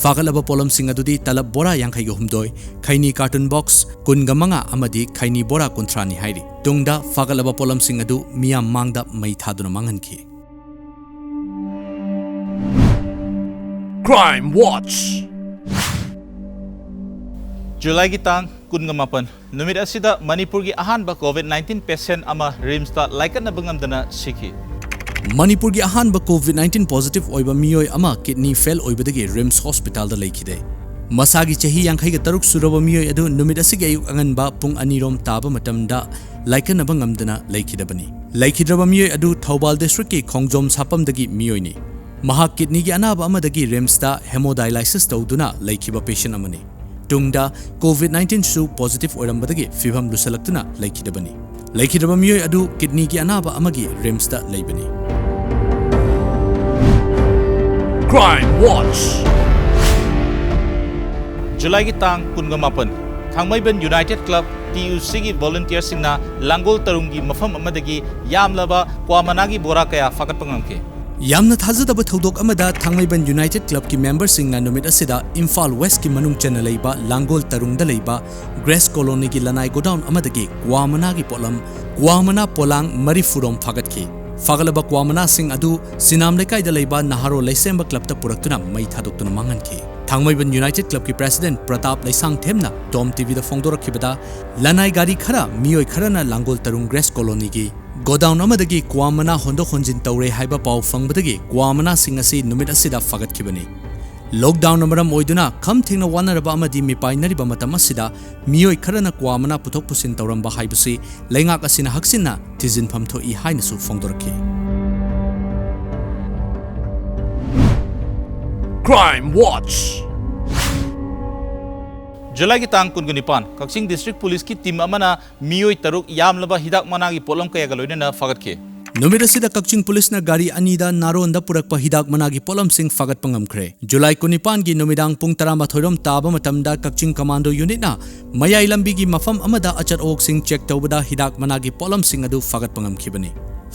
ꯐꯥꯒꯠꯂꯕ ꯄꯣꯠꯂꯝꯁꯤꯡ ꯑꯗꯨꯗꯤ ꯇꯂꯕ ꯕꯣꯔꯥ ꯌꯥꯡꯈꯩꯒ ꯍꯨꯝꯗꯣꯏ, ꯈꯩꯅꯤ ꯀꯥꯔꯇꯨꯟ ꯕꯣꯛꯁ ꯀꯨꯟꯒ ꯃꯉꯥ ꯑꯃꯗꯤ ꯈꯩꯅꯤ ꯕꯣꯔꯥ ꯀꯨꯟꯊ꯭ꯔꯥꯅꯤ ꯍꯥꯏꯔꯤ꯫ ꯇꯨꯡꯗ ꯐꯥꯒꯠꯂꯕ ꯄꯣꯠꯂꯝꯁꯤꯡ ꯑꯗꯨ ꯃꯤꯌꯥꯝ ꯃꯥꯡꯗ ꯃꯩ ꯊꯥꯗꯨꯅ ꯃꯥꯡꯍꯟꯈꯤ꯫ Crime Watch. ꯖꯨꯂꯥꯏꯒꯤ ꯇꯥꯡ ꯀꯨꯟꯒ ꯃꯥꯄꯟ, ꯅꯨꯃꯤꯠ ꯑꯁꯤꯗ ꯃꯅꯤꯄꯨꯔꯒꯤ ꯑꯍꯥꯟꯕ ꯀꯣꯚꯤꯗ ꯅꯥꯏꯟꯇꯤꯟ ꯄꯦꯁꯦꯟ ꯑꯃ ꯔꯤꯝꯁꯇ ꯂꯥꯏꯀꯠꯅꯕ ꯉꯝꯗꯅ ꯁꯤꯈꯤ꯫ ꯃꯅꯤꯄꯨꯔꯒꯤ ꯑꯍꯥꯟꯕ ꯀꯣꯚꯤꯗ ꯅꯥꯏꯟꯇꯤꯟ ꯄꯣꯖꯤꯇꯤꯚ ꯑꯣꯏꯕ ꯃꯤꯑꯣꯏ ꯑꯃ ꯀꯤꯗꯅꯤ ꯐꯦꯜ ꯑꯣꯏꯕꯗꯒꯤ ꯔꯤꯝꯁ ꯍꯣꯁꯄꯤꯇꯥꯜꯗ ꯂꯩꯈꯤꯗꯦ꯫ ꯃꯁꯥꯒꯤ ꯆꯍꯤ ꯌꯥꯡꯈꯩꯒ ꯇꯔꯨꯛ ꯁꯨꯔꯕ ꯃꯤꯑꯣꯏ ꯑꯗꯨ ꯅꯨꯃꯤꯠ ꯑꯁꯤꯒꯤ ꯑꯌꯨꯛ ꯑꯉꯟꯕ ꯄꯨꯡ ꯑꯅꯤꯔꯣꯝ ꯇꯥꯕ ꯃꯇꯝꯗ ꯂꯥꯏꯀꯠꯅꯕ ꯉꯝꯗꯅ ꯂꯩꯈꯤꯗꯕꯅꯤ꯫ ꯂꯩꯈꯤꯗ꯭ꯔꯕ ꯃꯤꯑꯣꯏ ꯑꯗꯨ ꯊꯧꯕꯥꯜ ꯗꯤꯁꯇ꯭ꯔꯤꯛꯀꯤ ꯈꯣꯡꯖꯣꯝ ꯁꯥꯄꯝꯗꯒꯤ ꯃꯤꯑꯣꯏꯅꯤ꯫ ꯃꯍꯥꯛ ꯀꯤꯗꯅꯤꯒꯤ ꯑꯅꯥꯕ ꯑꯃꯗꯒꯤ ꯔꯤꯝꯁꯇ ꯍꯦꯃꯣꯗꯥꯏꯂꯥꯏꯁꯤꯁ ꯇꯧꯗꯨꯅ ꯂꯩꯈꯤꯕ ꯄꯦꯁꯦꯟ ꯑꯃꯅꯤ꯫ ꯇꯨꯡꯗ ꯀꯣꯚꯤꯗ ꯅꯥꯏꯟꯇꯤꯟꯁꯨ ꯄꯣꯖꯤꯇꯤꯚ ꯑꯣꯏꯔꯝꯕꯗꯒꯤ ꯐꯤꯚꯝ ꯂꯨꯁꯜꯂꯛꯇꯨꯅ ꯂꯩꯈꯤꯗꯕꯅꯤ꯫ ꯂꯩꯈꯤꯗ꯭ꯔꯕ ꯃꯤꯑꯣꯏ ꯑꯗꯨ ꯀꯤꯗꯅꯤꯒꯤ ꯑꯅꯥꯕ ꯑꯃꯒꯤ ꯔꯤꯝꯁꯇ ꯂꯩꯕꯅꯤ꯫ Crime Watch. ꯖꯨꯂꯥꯏꯒꯤ ꯇꯥꯡ ꯀꯨꯟꯒ ꯃꯥꯄꯟ, ꯊꯥꯡꯃꯩꯕꯟ ꯌꯨꯅꯥꯏꯇꯦꯗ ꯀ꯭ꯂꯕ, ꯇꯤ ꯌꯨ ꯁꯤꯒꯤ ꯚꯣꯂꯨꯟꯇꯤꯌꯔꯁꯤꯡꯅ ꯂꯥꯡꯒꯣꯜ ꯇꯔꯨꯡꯒꯤ ꯃꯐꯝ ꯑꯃꯗꯒꯤ ꯌꯥꯝꯂꯕ ꯀ꯭ꯋꯥ ꯃꯅꯥꯒꯤ ꯕꯣꯔꯥ ꯀꯌꯥ ꯐꯥꯒꯠꯄ ꯉꯝꯈꯤ꯫ ꯌꯥꯝꯅ ꯊꯥꯖꯗꯕ ꯊꯧꯗꯣꯛ ꯑꯃꯗ ꯊꯥꯡꯃꯩꯕꯟ ꯌꯨꯅꯥꯏꯇꯦꯗ ꯀ꯭ꯂꯕꯀꯤ ꯃꯦꯝꯕꯔꯁꯤꯡꯅ ꯅꯨꯃꯤꯠ ꯑꯁꯤꯗ ꯏꯝꯐꯥꯜ ꯋꯦꯁꯀꯤ ꯃꯅꯨꯡ ꯆꯟꯅ ꯂꯩꯕ ꯂꯥꯡꯒꯣꯜ ꯇꯔꯨꯡꯗ ꯂꯩꯕ ꯒ꯭ꯔꯦꯁ ꯀꯣꯂꯣꯅꯤꯒꯤ ꯂꯅꯥꯏ ꯒꯣꯗꯥꯎꯟ ꯑꯃꯗꯒꯤ ꯀ꯭ꯋꯥ ꯃꯅꯥꯒꯤ ꯄꯣꯠꯂꯝ, ꯀ꯭ꯋꯥ ꯃꯅꯥ ꯄꯣꯂꯥꯡ ꯃꯔꯤꯐꯨꯔꯣꯝ ꯐꯥꯒꯠꯈꯤ꯫ ꯐꯥꯒꯠꯂꯕ ꯀ꯭ꯋꯥ ꯃꯅꯥꯁꯤꯡ ꯑꯗꯨ ꯁꯤꯅꯥꯝ ꯂꯩꯀꯥꯏꯗ ꯂꯩꯕ ꯅꯍꯥꯔꯣꯜ ꯂꯩꯁꯦꯝꯕ ꯀ꯭ꯂꯕꯇ ꯄꯨꯔꯛꯇꯨꯅ ꯃꯩ ꯊꯥꯗꯣꯛꯇꯨꯅ ꯃꯥꯡꯍꯟꯈꯤ꯫ ꯊꯥꯡꯃꯩꯕꯟ ꯌꯨꯅꯥꯏꯇꯦꯗ ꯀ꯭ꯂꯕꯀꯤ ꯄ꯭ꯔꯦꯁꯤꯗꯦꯟꯠ ꯄ꯭ꯔꯇꯥꯞ ꯂꯩꯁꯥꯡꯊꯦꯝꯅ ꯇꯣꯝ ꯇꯤꯚꯤꯗ ꯐꯣꯡꯗꯣꯔꯛꯈꯤꯕꯗ, ꯂꯅꯥꯏ ꯒꯥꯔꯤ ꯈꯔ, ꯃꯤꯑꯣꯏ ꯈꯔꯅ ꯂꯥꯡꯒꯣꯜ ꯇꯔꯨꯡ ꯒ꯭ꯔꯦꯁ ꯀꯣꯂꯣꯅꯤꯒꯤ ꯒꯣꯗꯥꯎꯟ ꯑꯃꯗꯒꯤ ꯀ꯭ꯋꯥ ꯃꯅꯥ ꯍꯣꯟꯗꯣꯛ ꯍꯣꯟꯖꯤꯟ ꯇꯧꯔꯦ ꯍꯥꯏꯕ ꯄꯥꯎ ꯐꯪꯕꯗꯒꯤ ꯀ꯭ꯋꯥ ꯃꯅꯥꯁꯤꯡ ꯑꯁꯤ ꯅꯨꯃꯤꯠ ꯑꯁꯤꯗ ꯐꯥꯒꯠꯈꯤꯕꯅꯤ꯫ Lockdownꯅ ꯃꯔꯝ ꯑꯣꯏꯗꯨꯅ ꯈꯝ ꯊꯦꯡꯅ ꯋꯥꯅꯔꯕ ꯑꯃꯗꯤ ꯃꯤꯄꯥꯏꯅꯔꯤꯕ ꯃꯇꯝ ꯑꯁꯤꯗ ꯃꯤꯑꯣꯏ ꯈꯔꯅ ꯀ꯭ꯋꯥ ꯃꯅꯥ ꯄꯨꯊꯣꯛ ꯄꯨꯁꯤꯟ ꯇꯧꯔꯝꯕ ꯍꯥꯏꯕꯁꯤ ꯂꯩꯉꯥꯛ ꯑꯁꯤꯅ ꯍꯛꯆꯤꯟꯅ ꯊꯤꯖꯤꯟꯐꯝ ꯊꯣꯛꯏ ꯍꯥꯏꯅꯁꯨ ꯐꯣꯡꯗꯣꯔꯛꯈꯤ꯫ Crime Watch꯫ ꯖꯨꯂꯥꯏꯒꯤ ꯇꯥꯡ ꯀꯨꯟꯒ ꯅꯤꯄꯥꯟ, ꯀꯛꯆꯤꯡ ꯗꯤꯁꯇ꯭ꯔꯤꯛ ꯄꯨꯂꯤꯁꯀꯤ ꯇꯤꯝ ꯑꯃꯅ ꯃꯤꯑꯣꯏ ꯇꯔꯨꯛ ꯌꯥꯝꯂꯕ ꯍꯤꯗꯥꯛ ꯃꯅꯥꯒꯤ ꯄꯣꯠꯂꯝ ꯀꯌꯥꯒ ꯂꯣꯏꯅꯅ ꯐꯥꯒꯠꯈꯤ꯫ ꯅꯨꯃꯤꯠ ꯑꯁꯤꯗ ꯀꯛꯆꯤꯡ ꯄꯨꯂꯤꯁꯅ ꯒꯥꯔꯤ ꯑꯅꯤꯗ ꯅꯥꯔꯣꯟꯗ ꯄꯨꯔꯛꯄ ꯍꯤꯗꯥꯛ ꯃꯅꯥꯒꯤ ꯄꯣꯠꯂꯝꯁꯤꯡ ꯐꯥꯒꯠꯄ ꯉꯝꯈ꯭ꯔꯦ꯫ ꯖꯨꯂꯥꯏ ꯀꯨꯟꯅꯤꯄꯥꯟꯒꯤ ꯅꯨꯃꯤꯗꯥꯡ ꯄꯨꯡ ꯇꯔꯥꯃꯥꯊꯣꯏ ꯔꯣꯝ ꯇꯥꯕ ꯃꯇꯝꯗ ꯀꯛꯆꯤꯡ ꯀꯃꯥꯟꯗꯣ ꯌꯨꯅꯤꯠꯅ ꯃꯌꯥꯏ ꯂꯝꯕꯤꯒꯤ ꯃꯐꯝ ꯑꯃꯗ ꯑꯆꯠ ꯑꯋꯣꯛꯁꯤꯡ ꯆꯦꯛ ꯇꯧꯕꯗ ꯍꯤꯗꯥꯛ ꯃꯅꯥꯒꯤ ꯄꯣꯠꯂꯝꯁꯤꯡ ꯑꯗꯨ ꯐꯥꯒꯠꯄ ꯉꯝꯈꯤꯕꯅꯤ꯫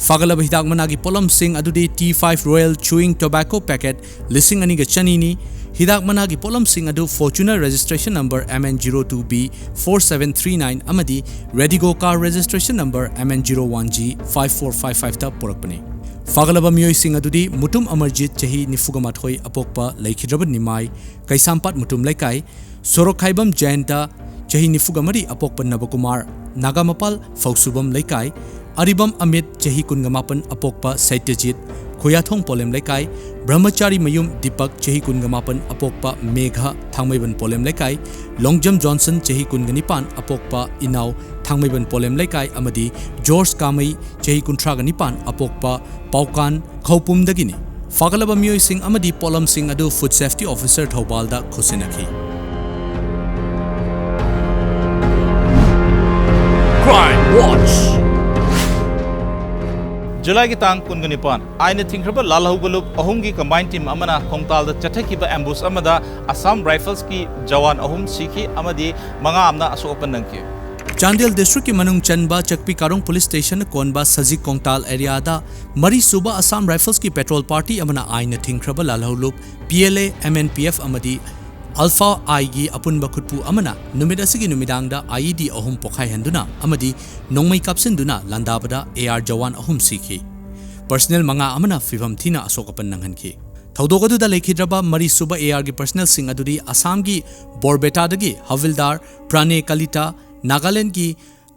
ꯐꯥꯒꯠꯂꯕ ꯍꯤꯗꯥꯛ ꯃꯅꯥꯒꯤ ꯄꯣꯠꯂꯝꯁꯤꯡ ꯑꯗꯨꯗꯤ T five Royal Chewing Tobacco Packet ꯂꯤꯁꯤꯡ ꯑꯅꯤꯒ ꯆꯅꯤꯅꯤ꯫ ꯍꯤꯗꯥꯛ ꯃꯅꯥꯒꯤ ꯄꯣꯠꯂꯝꯁꯤꯡ ꯑꯗꯨ Fortuner Registration Number M N zero two B four seven three nine ꯑꯃꯗꯤ Redigo Car Registration Number M N zero one G five four five five ꯇ ꯄꯨꯔꯛꯄꯅꯤ꯫ ꯐꯥꯒꯠꯂꯕ ꯃꯤꯑꯣꯏꯁꯤꯡ ꯑꯗꯨꯗꯤ ꯃꯨꯇꯨꯝ ꯑꯃꯔꯖꯤꯠ, ꯆꯍꯤ ꯅꯤꯐꯨꯒ ꯃꯥꯊꯣꯏ, ꯑꯄꯣꯛꯄ ꯂꯩꯈꯤꯗ꯭ꯔꯕ ꯅꯤꯃꯥꯏ, ꯀꯩꯁꯥꯝꯄꯥꯠ ꯃꯨꯇꯨꯝ ꯂꯩꯀꯥꯏ, ꯁꯣꯔꯣꯛꯈꯥꯏꯕꯝ ꯖꯌꯟꯇ, ꯆꯍꯤ ꯅꯤꯐꯨꯒ ꯃꯔꯤ, ꯑꯄꯣꯛꯄ ꯅꯕꯀꯨꯃꯥꯔ, ꯅꯥꯒꯥꯃꯄꯥꯜ ꯐꯧꯁꯨꯕꯝ ꯂꯩꯀꯥꯏ, ꯑꯔꯤꯕꯝ ꯑꯃꯤꯠ, ꯆꯍꯤ ꯀꯨꯟꯒ ꯃꯥꯄꯟ, ꯑꯄꯣꯛꯄ ꯁꯩꯇ꯭ꯌꯖꯤꯠ, ꯈꯨꯌꯥꯊꯣꯡ ꯄꯣꯂꯦꯝ ꯂꯩꯀꯥꯏ, ꯕ꯭ꯔꯍꯃꯆꯥꯔꯤ ꯃꯌꯨꯝ ꯗꯤꯄꯛ, ꯆꯍꯤ ꯀꯨꯟꯒ ꯃꯥꯄꯟ, ꯑꯄꯣꯛꯄ ꯃꯦꯘ, ꯊꯥꯡꯃꯩꯕꯟ ꯄꯣꯂꯦꯝ ꯂꯩꯀꯥꯏ, ꯂꯣꯡꯖꯝ ꯖꯣꯟꯁꯟ, ꯆꯍꯤ ꯀꯨꯟꯒ ꯅꯤꯄꯥꯟ, ꯑꯄꯣꯛꯄ ꯏꯅꯥꯎ, ꯊꯥꯡꯃꯩꯕꯟ ꯄꯣꯂꯦꯝ ꯂꯩꯀꯥꯏ, ꯑꯃꯗꯤ ꯖꯣꯔꯖ ꯀꯥꯃꯩ, ꯆꯍꯤ ꯀꯨꯟꯊ꯭ꯔꯥꯒ ꯅꯤꯄꯥꯟ, ꯑꯄꯣꯛꯄ ꯄꯥꯎꯀꯥꯟ, ꯈꯧꯄꯨꯝꯗꯒꯤꯅꯤ꯫ ꯐꯥꯒꯠꯂꯕ ꯃꯤꯑꯣꯏꯁꯤꯡ ꯑꯃꯗꯤ ꯄꯣꯠꯂꯝꯁꯤꯡ ꯑꯗꯨ Food Safety Officer ꯊꯧꯕꯥꯜꯗ ꯈꯨꯠꯁꯤꯟꯅꯈꯤ꯫ Crime Watch꯫ ꯖꯨꯂꯥꯏꯒꯤ ꯇꯥꯡ ꯀꯨꯟꯒ ꯅꯤꯄꯥꯟ, ꯑꯥꯏꯟꯅ ꯊꯤꯡꯈ꯭ꯔꯕ ꯂꯥꯜꯍꯧꯕ ꯂꯨꯞ ꯑꯍꯨꯝꯒꯤ combined team ꯑꯃꯅ ꯈꯣꯡꯇꯥꯜꯗ ꯆꯠꯊꯈꯤꯕ ambush ꯑꯃꯗ Assam Rifles ꯀꯤ ꯖꯋꯥꯟ ꯑꯍꯨꯝ ꯁꯤꯈꯤ ꯑꯃꯗꯤ ꯃꯉꯥ ꯑꯃꯅ ꯑꯁꯣꯛ ꯑꯄꯟ ꯅꯪꯈꯤ꯫ ꯆꯥꯟꯗꯦꯜ district ꯀꯤ ꯃꯅꯨꯡ ꯆꯟꯕ ꯆꯛꯄꯤ ꯀꯥꯔꯣꯡ police station ꯅ ꯀꯣꯟꯕ ꯁꯖꯤꯛ ꯀꯣꯡꯇꯥꯜ area ꯗ ꯃꯔꯤꯁꯨꯕ Assam Rifles ꯀꯤ patrol party ꯑꯃꯅ ꯑꯥꯏꯟꯅ ꯊꯤꯡꯈ꯭ꯔꯕ ꯂꯥꯜꯍꯧ ꯂꯨꯞ P L A, M N P F ꯑꯃꯗꯤ Alpha I ꯒꯤ ꯑꯄꯨꯟꯕ ꯈꯨꯠꯄꯨ ꯑꯃꯅ ꯅꯨꯃꯤꯠ ꯑꯁꯤꯒꯤ ꯅꯨꯃꯤꯗꯥꯡꯗ I E D ꯑꯍꯨꯝ ꯄꯣꯈꯥꯏꯍꯟꯗꯨꯅ ꯑꯃꯗꯤ ꯅꯣꯡꯃꯩ ꯀꯥꯞꯁꯤꯟꯗꯨꯅ ꯂꯥꯟꯗꯥꯕꯗ A R ꯖꯋꯥꯟ ꯑꯍꯨꯝ ꯁꯤꯈꯤ꯫ Personnel ꯃꯉꯥ ꯑꯃꯅ ꯐꯤꯚꯝ ꯊꯤꯅ ꯑꯁꯣꯛ ꯑꯄꯟ ꯅꯪꯍꯟꯈꯤ꯫ ꯊꯧꯗꯣꯛ ꯑꯗꯨꯗ ꯂꯩꯈꯤꯗ꯭ꯔꯕ ꯃꯔꯤꯁꯨꯕ A R ꯒꯤ personnel ꯁꯤꯡ ꯑꯗꯨꯗꯤ ꯑꯁꯥꯝꯒꯤ ꯕꯣꯔꯕꯦꯇꯥꯗꯒꯤ ꯍꯕꯤꯜꯗꯥꯔ ꯄ꯭ꯔꯥꯅꯦ ꯀꯂꯤꯇꯥ, ꯅꯥꯒꯥꯂꯦꯟꯗꯒꯤ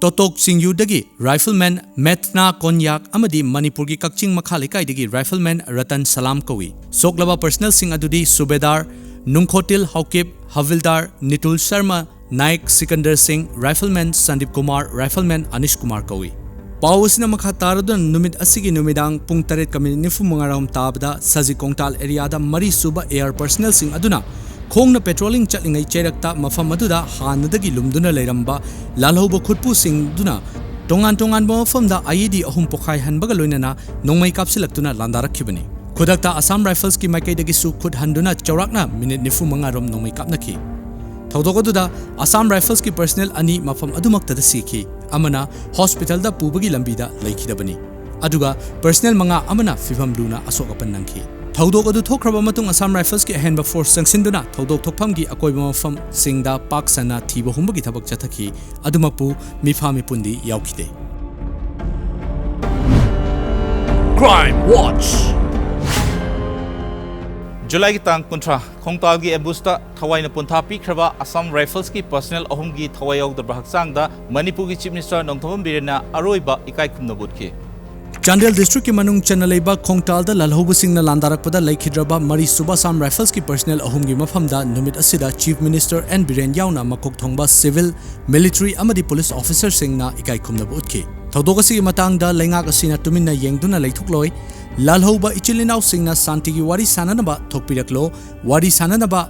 ꯇꯣꯇꯣꯛ ꯆꯤꯡꯌꯨꯗꯒꯤ Rifleman ꯃꯦꯊꯅꯥ ꯀꯣꯟꯌꯥꯛ ꯑꯃꯗꯤ ꯃꯅꯤꯄꯨꯔꯒꯤ ꯀꯛꯆꯤꯡ ꯃꯈꯥ ꯂꯩꯀꯥꯏꯗꯒꯤ Rifleman ꯔꯇꯟ ꯁꯂꯥꯝ ꯀꯧꯏ꯫ ꯁꯣꯛꯂꯕ personnelꯁꯤꯡ ꯑꯗꯨꯗꯤ ꯁꯨꯕꯦꯗꯥꯔ ꯅꯨꯡꯈꯣꯇꯤꯜ ꯍꯥꯎꯀꯤꯞ, ꯍꯕꯤꯜꯗꯥꯔ ꯅꯤꯇꯨꯜ ꯁꯔꯃ, ꯅꯥꯌꯛ ꯁꯤꯀꯟꯗꯔ ꯁꯤꯡ, Rifleman ꯁꯟꯗꯤꯞ ꯀꯨꯃꯥꯔ, Rifleman ꯑꯅꯤꯁ ꯀꯨꯃꯥꯔ ꯀꯧꯏ꯫ ꯄꯥꯎ ꯑꯁꯤꯅ ꯃꯈꯥ ꯇꯥꯔꯗꯨꯅ ꯅꯨꯃꯤꯠ ꯑꯁꯤꯒꯤ ꯅꯨꯃꯤꯗꯥꯡ ꯄꯨꯡ ꯇꯔꯦꯠꯀ ꯃꯤꯅꯤꯠ ꯅꯤꯐꯨ ꯃꯉꯥ ꯔꯣꯝ ꯇꯥꯕꯗ ꯁꯖꯤ ꯀꯣꯡꯇꯥꯜ areaꯗ ꯃꯔꯤ ꯁꯨꯕ AR personnelꯁꯤꯡ ꯑꯗꯨꯅ ꯈꯣꯡꯅ patrolling ꯆꯠꯂꯤꯉꯩ ꯆꯩꯔꯛꯇ ꯃꯐꯝ ꯑꯗꯨꯗ ꯍꯥꯟꯅꯗꯒꯤ ꯂꯨꯝꯗꯨꯅ ꯂꯩꯔꯝꯕ ꯂꯥꯜꯍꯧꯕ ꯈꯨꯠꯄꯨꯁꯤꯡꯗꯨꯅ ꯇꯣꯉꯥꯟ ꯇꯣꯉꯥꯟꯕ ꯃꯐꯝꯗ IED ꯑꯍꯨꯝ ꯄꯣꯈꯥꯏꯍꯟꯕꯒ ꯂꯣꯏꯅꯅ ꯅꯣꯡꯃꯩ ꯀꯥꯞꯁꯤꯜꯂꯛꯇꯨꯅ ꯂꯥꯟꯗꯥꯔꯛꯈꯤꯕꯅꯤ꯫ ꯈꯨꯗꯛꯇ Assam Riflesꯀꯤ ꯃꯥꯏꯀꯩꯗꯒꯤꯁꯨ ꯈꯨꯠ ꯍꯟꯗꯨꯅ ꯆꯥꯎꯔꯥꯛꯅ ꯃꯤꯅꯤꯠ ꯅꯤꯐꯨ ꯃꯉꯥ ꯔꯣꯝ ꯅꯣꯡꯃꯩ ꯀꯥꯞꯅꯈꯤ꯫ ꯊꯧꯗꯣꯛ ꯑꯗꯨꯗ Assam Riflesꯀꯤ personnel ꯑꯅꯤ ꯃꯐꯝ ꯑꯗꯨꯃꯛꯇꯗ ꯁꯤꯈꯤ, ꯑꯃꯅ hospitalꯗ ꯄꯨꯕꯒꯤ ꯂꯝꯕꯤꯗ ꯂꯩꯈꯤꯗꯕꯅꯤ, ꯑꯗꯨꯒ personnel ꯃꯉꯥ ꯑꯃꯅ ꯐꯤꯚꯝ ꯂꯨꯅ ꯑꯁꯣꯛ ꯑꯄꯟ ꯅꯪꯈꯤ꯫ ꯊꯧꯗꯣꯛ ꯑꯗꯨ ꯊꯣꯛꯈ꯭ꯔꯕ ꯃꯇꯨꯡ Assam Riflesꯀꯤ ꯑꯍꯦꯟꯕ force ꯆꯪꯁꯤꯟꯗꯨꯅ ꯊꯧꯗꯣꯛ ꯊꯣꯛꯐꯝꯒꯤ ꯑꯀꯣꯏꯕ ꯃꯐꯝꯁꯤꯡꯗ ꯄꯥꯛ ꯁꯟꯅ ꯊꯤꯕ ꯍꯨꯝꯕꯒꯤ ꯊꯕꯛ ꯆꯠꯊꯈꯤ꯫ ꯑꯗꯨꯃꯛꯄꯨ ꯃꯤꯐꯥ ꯃꯤꯄꯨꯟꯗꯤ ꯌꯥꯎꯈꯤꯗꯦ꯫ Crime Watch꯫ ꯖꯨꯂꯥꯏꯒꯤ ꯇꯥꯡ ꯀꯨꯟꯊ꯭ꯔꯥ, ꯈꯣꯡꯇꯥꯜꯒꯤ ambusht ꯊꯋꯥꯏꯅ ꯄꯣꯟꯊꯥ ꯄꯤꯈ꯭ꯔꯕ Assam Riflesꯀꯤ personnel ꯑꯍꯨꯝꯒꯤ ꯊꯋꯥꯏ ꯌꯥꯎꯗꯕ ꯍꯛꯆꯥꯡꯗ ꯃꯅꯤꯄꯨꯔꯒꯤ Chief Minister ꯅꯣꯡꯊꯣꯝꯕꯝ ꯕꯤꯔꯦꯟꯅ ꯑꯔꯣꯏꯕ ꯏꯀꯥꯏ ꯈꯨꯝꯅꯕ ꯎꯠꯈꯤ꯫ ꯆꯥꯟꯗꯦꯜ districtꯀꯤ ꯃꯅꯨꯡ ꯆꯟꯅ ꯂꯩꯕ ꯈꯣꯡꯇꯥꯜꯗ ꯂꯥꯜꯍꯧꯕꯁꯤꯡꯅ ꯂꯥꯟꯗꯥꯔꯛꯄꯗ ꯂꯩꯈꯤꯗ꯭ꯔꯕ ꯃꯔꯤ ꯁꯨꯕ Assam Riflesꯀꯤ personnel ꯑꯍꯨꯝꯒꯤ ꯃꯐꯝꯗ ꯅꯨꯃꯤꯠ ꯑꯁꯤꯗ Chief Minister ꯑꯦꯟ ꯕꯤꯔꯦꯟ ꯌꯥꯎꯅ ꯃꯀꯣꯛ ꯊꯣꯡꯕ civil, military ꯑꯃꯗꯤ police officerꯁꯤꯡꯅ ꯏꯀꯥꯏ ꯈꯨꯝꯅꯕ ꯎꯠꯈꯤ꯫ ꯊꯧꯗꯣꯛ ꯑꯁꯤꯒꯤ ꯃꯇꯥꯡꯗ ꯂꯩꯉꯥꯛ ꯑꯁꯤꯅ ꯇꯨꯃꯤꯟꯅ ꯌꯦꯡꯗꯨꯅ ꯂꯩꯊꯣꯛꯂꯣꯏ, ꯂꯥꯜꯍꯧꯕ ꯏꯆꯤꯜ ꯏꯅꯥꯎꯁꯤꯡꯅ ꯁꯥꯟꯇꯤꯒꯤ ꯋꯥꯔꯤ ꯁꯥꯟꯅꯅꯕ ꯊꯣꯛꯄꯤꯔꯛꯂꯣ, ꯋꯥꯔꯤ ꯁꯥꯟꯅꯅꯕ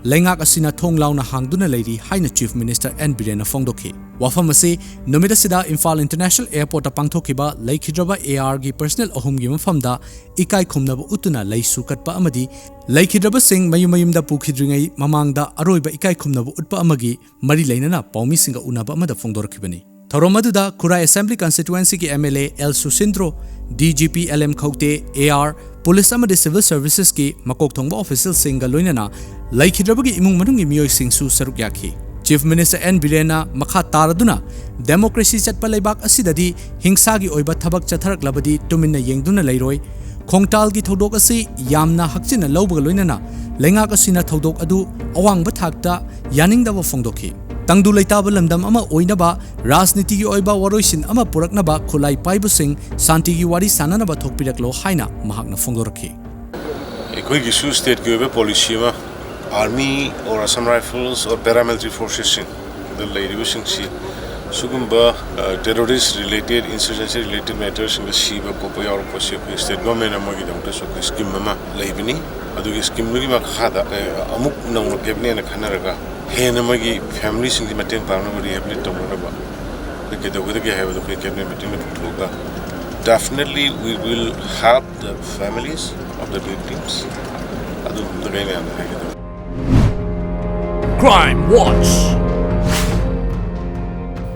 ꯂꯩꯉꯥꯛ ꯑꯁꯤꯅ ꯊꯣꯡ ꯂꯥꯎꯅ ꯍꯥꯡꯗꯨꯅ ꯂꯩꯔꯤ ꯍꯥꯏꯅ Chief Minister ꯑꯦꯟ ꯕꯤꯔꯦꯟꯅ ꯐꯣꯡꯗꯣꯛꯈꯤ꯫ ꯋꯥꯐꯝ ꯑꯁꯤ ꯅꯨꯃꯤꯠ ꯑꯁꯤꯗ ꯏꯝꯐꯥꯜ International Airportꯇ ꯄꯥꯡꯊꯣꯛꯈꯤꯕ ꯂꯩꯈꯤꯗ꯭ꯔꯕ ARꯒꯤ personnel ꯑꯍꯨꯝꯒꯤ ꯃꯐꯝꯗ ꯏꯀꯥꯏ ꯈꯨꯝꯅꯕ ꯎꯠꯇꯨꯅ ꯂꯩꯁꯨ ꯀꯠꯄ ꯑꯃꯗꯤ ꯂꯩꯈꯤꯗ꯭ꯔꯕꯁꯤꯡ ꯃꯌꯨꯝ ꯃꯌꯨꯝꯗ ꯄꯨꯈꯤꯗ꯭ꯔꯤꯉꯩ ꯃꯃꯥꯡꯗ ꯑꯔꯣꯏꯕ ꯏꯀꯥꯏ ꯈꯨꯝꯅꯕ ꯎꯠꯄ ꯑꯃꯒꯤ ꯃꯔꯤ ꯂꯩꯅꯅ ꯄꯥꯎꯃꯤꯁꯤꯡꯒ ꯎꯅꯕ ꯑꯃꯗ ꯐꯣꯡꯗꯣꯔꯛꯈꯤꯕꯅꯤ꯫ ꯊꯧꯔꯝ ꯑꯗꯨꯗ ꯈꯨꯔꯥꯏ Assembly Constituencyꯒꯤ MLA L Susindro, DGP L M Khaute, AR, police ꯑꯃꯗꯤ civil servicesꯀꯤ ꯃꯀꯣꯛ ꯊꯣꯡꯕ officialꯁꯤꯡꯒ ꯂꯣꯏꯅꯅ ꯂꯩꯈꯤꯗ꯭ꯔꯕꯒꯤ ꯏꯃꯨꯡ ꯃꯅꯨꯡꯒꯤ ꯃꯤꯑꯣꯏꯁꯤꯡꯁꯨ ꯁꯔꯨꯛ ꯌꯥꯈꯤ꯫ Chief Minister ꯑꯦꯟ ꯕꯤꯔꯦꯟꯅ ꯃꯈꯥ ꯇꯥꯔꯗꯨꯅ, democracy ꯆꯠꯄ ꯂꯩꯕꯥꯛ ꯑꯁꯤꯗꯗꯤ ꯍꯤꯡꯁꯥꯒꯤ ꯑꯣꯏꯕ ꯊꯕꯛ ꯆꯠꯊꯔꯛꯂꯕꯗꯤ ꯇꯨꯃꯤꯟꯅ ꯌꯦꯡꯗꯨꯅ ꯂꯩꯔꯣꯏ꯫ ꯈꯣꯡꯇꯥꯜꯒꯤ ꯊꯧꯗꯣꯛ ꯑꯁꯤ ꯌꯥꯝꯅ ꯍꯛꯆꯤꯟꯅ ꯂꯧꯕꯒ ꯂꯣꯏꯅꯅ ꯂꯩꯉꯥꯛ ꯑꯁꯤꯅ ꯊꯧꯗꯣꯛ ꯑꯗꯨ ꯑꯋꯥꯡꯕ ꯊꯥꯛꯇ ꯌꯥꯅꯤꯡꯗꯕ ꯐꯣꯡꯗꯣꯛꯈꯤ꯫ ꯇꯪꯗꯨ ꯂꯩꯇꯥꯕ ꯂꯝꯗꯝ ꯑꯃ ꯑꯣꯏꯅꯕ ꯔꯥꯖꯅꯤꯇꯤꯒꯤ ꯑꯣꯏꯕ ꯋꯥꯔꯣꯏꯁꯤꯟ ꯑꯃ ꯄꯨꯔꯛꯅꯕ ꯈꯨꯠꯂꯥꯏ ꯄꯥꯏꯕꯁꯤꯡ ꯁꯥꯟꯇꯤꯒꯤ ꯋꯥꯔꯤ ꯁꯥꯟꯅꯅꯕ ꯊꯣꯛꯄꯤꯔꯛꯂꯣ ꯍꯥꯏꯅ ꯃꯍꯥꯛꯅ ꯐꯣꯡꯗꯣꯔꯛꯈꯤ꯫ ꯑꯩꯈꯣꯏꯒꯤꯁꯨ ꯁ꯭ꯇꯦꯠꯀꯤ ꯑꯣꯏꯕ ꯄꯣꯂꯤꯁꯤ ꯑꯃ, Army or Assam Rifles or paramilitary forcesꯁꯤꯡꯗ ꯂꯩꯔꯤꯕꯁꯤꯡꯁꯤ ꯁꯤꯒꯨꯝꯕ, ꯑ, terrorist related, insurgency related matterꯁꯤꯡꯗ ꯁꯤꯕ ꯈꯣꯠꯄ ꯌꯥꯎꯔꯛꯄꯁꯤ ꯑꯩꯈꯣꯏ ꯁ꯭ꯇꯦꯠ ꯒꯣꯔꯃꯦꯟꯅ ꯃꯣꯏꯒꯤꯗꯃꯛꯇꯁꯨ ꯑꯩꯈꯣꯏ ꯁ꯭ꯀꯤꯝ ꯑꯃ ꯂꯩꯕꯅꯤ꯫ ꯑꯗꯨꯒꯤ ꯁ꯭ꯀꯤꯝꯗꯨꯒꯤ ꯃꯈꯥꯗ, ꯑ, ꯑꯃꯨꯛ ꯅꯧꯅ ꯀꯦꯕꯤꯅꯦꯠꯅ ꯈꯟꯅꯔꯒ ꯍꯦꯟꯅ ꯃꯣꯏꯒꯤ ꯐꯦꯃꯤꯂꯤꯁꯤꯡꯒꯤ ꯃꯇꯦꯡ ꯄꯥꯡꯅꯕ, rehabilitate ꯇꯧꯅꯅꯕ ꯑꯩꯈꯣꯏ ꯀꯩꯗꯧꯒꯗꯒꯦ ꯍꯥꯏꯕꯗꯨ ꯑꯩꯈꯣꯏ ꯀꯦꯕꯤꯅꯦꯠ ꯃꯤꯇꯤꯡꯗ ꯄꯨꯊꯣꯛꯑꯒ, definitely we will help the families of the victims. ꯑꯗꯨꯒꯨꯝꯕꯗ ꯑꯩꯅ ꯌꯥꯝꯅ ꯍꯥꯏꯒꯗꯕ꯫ Crime Watch꯫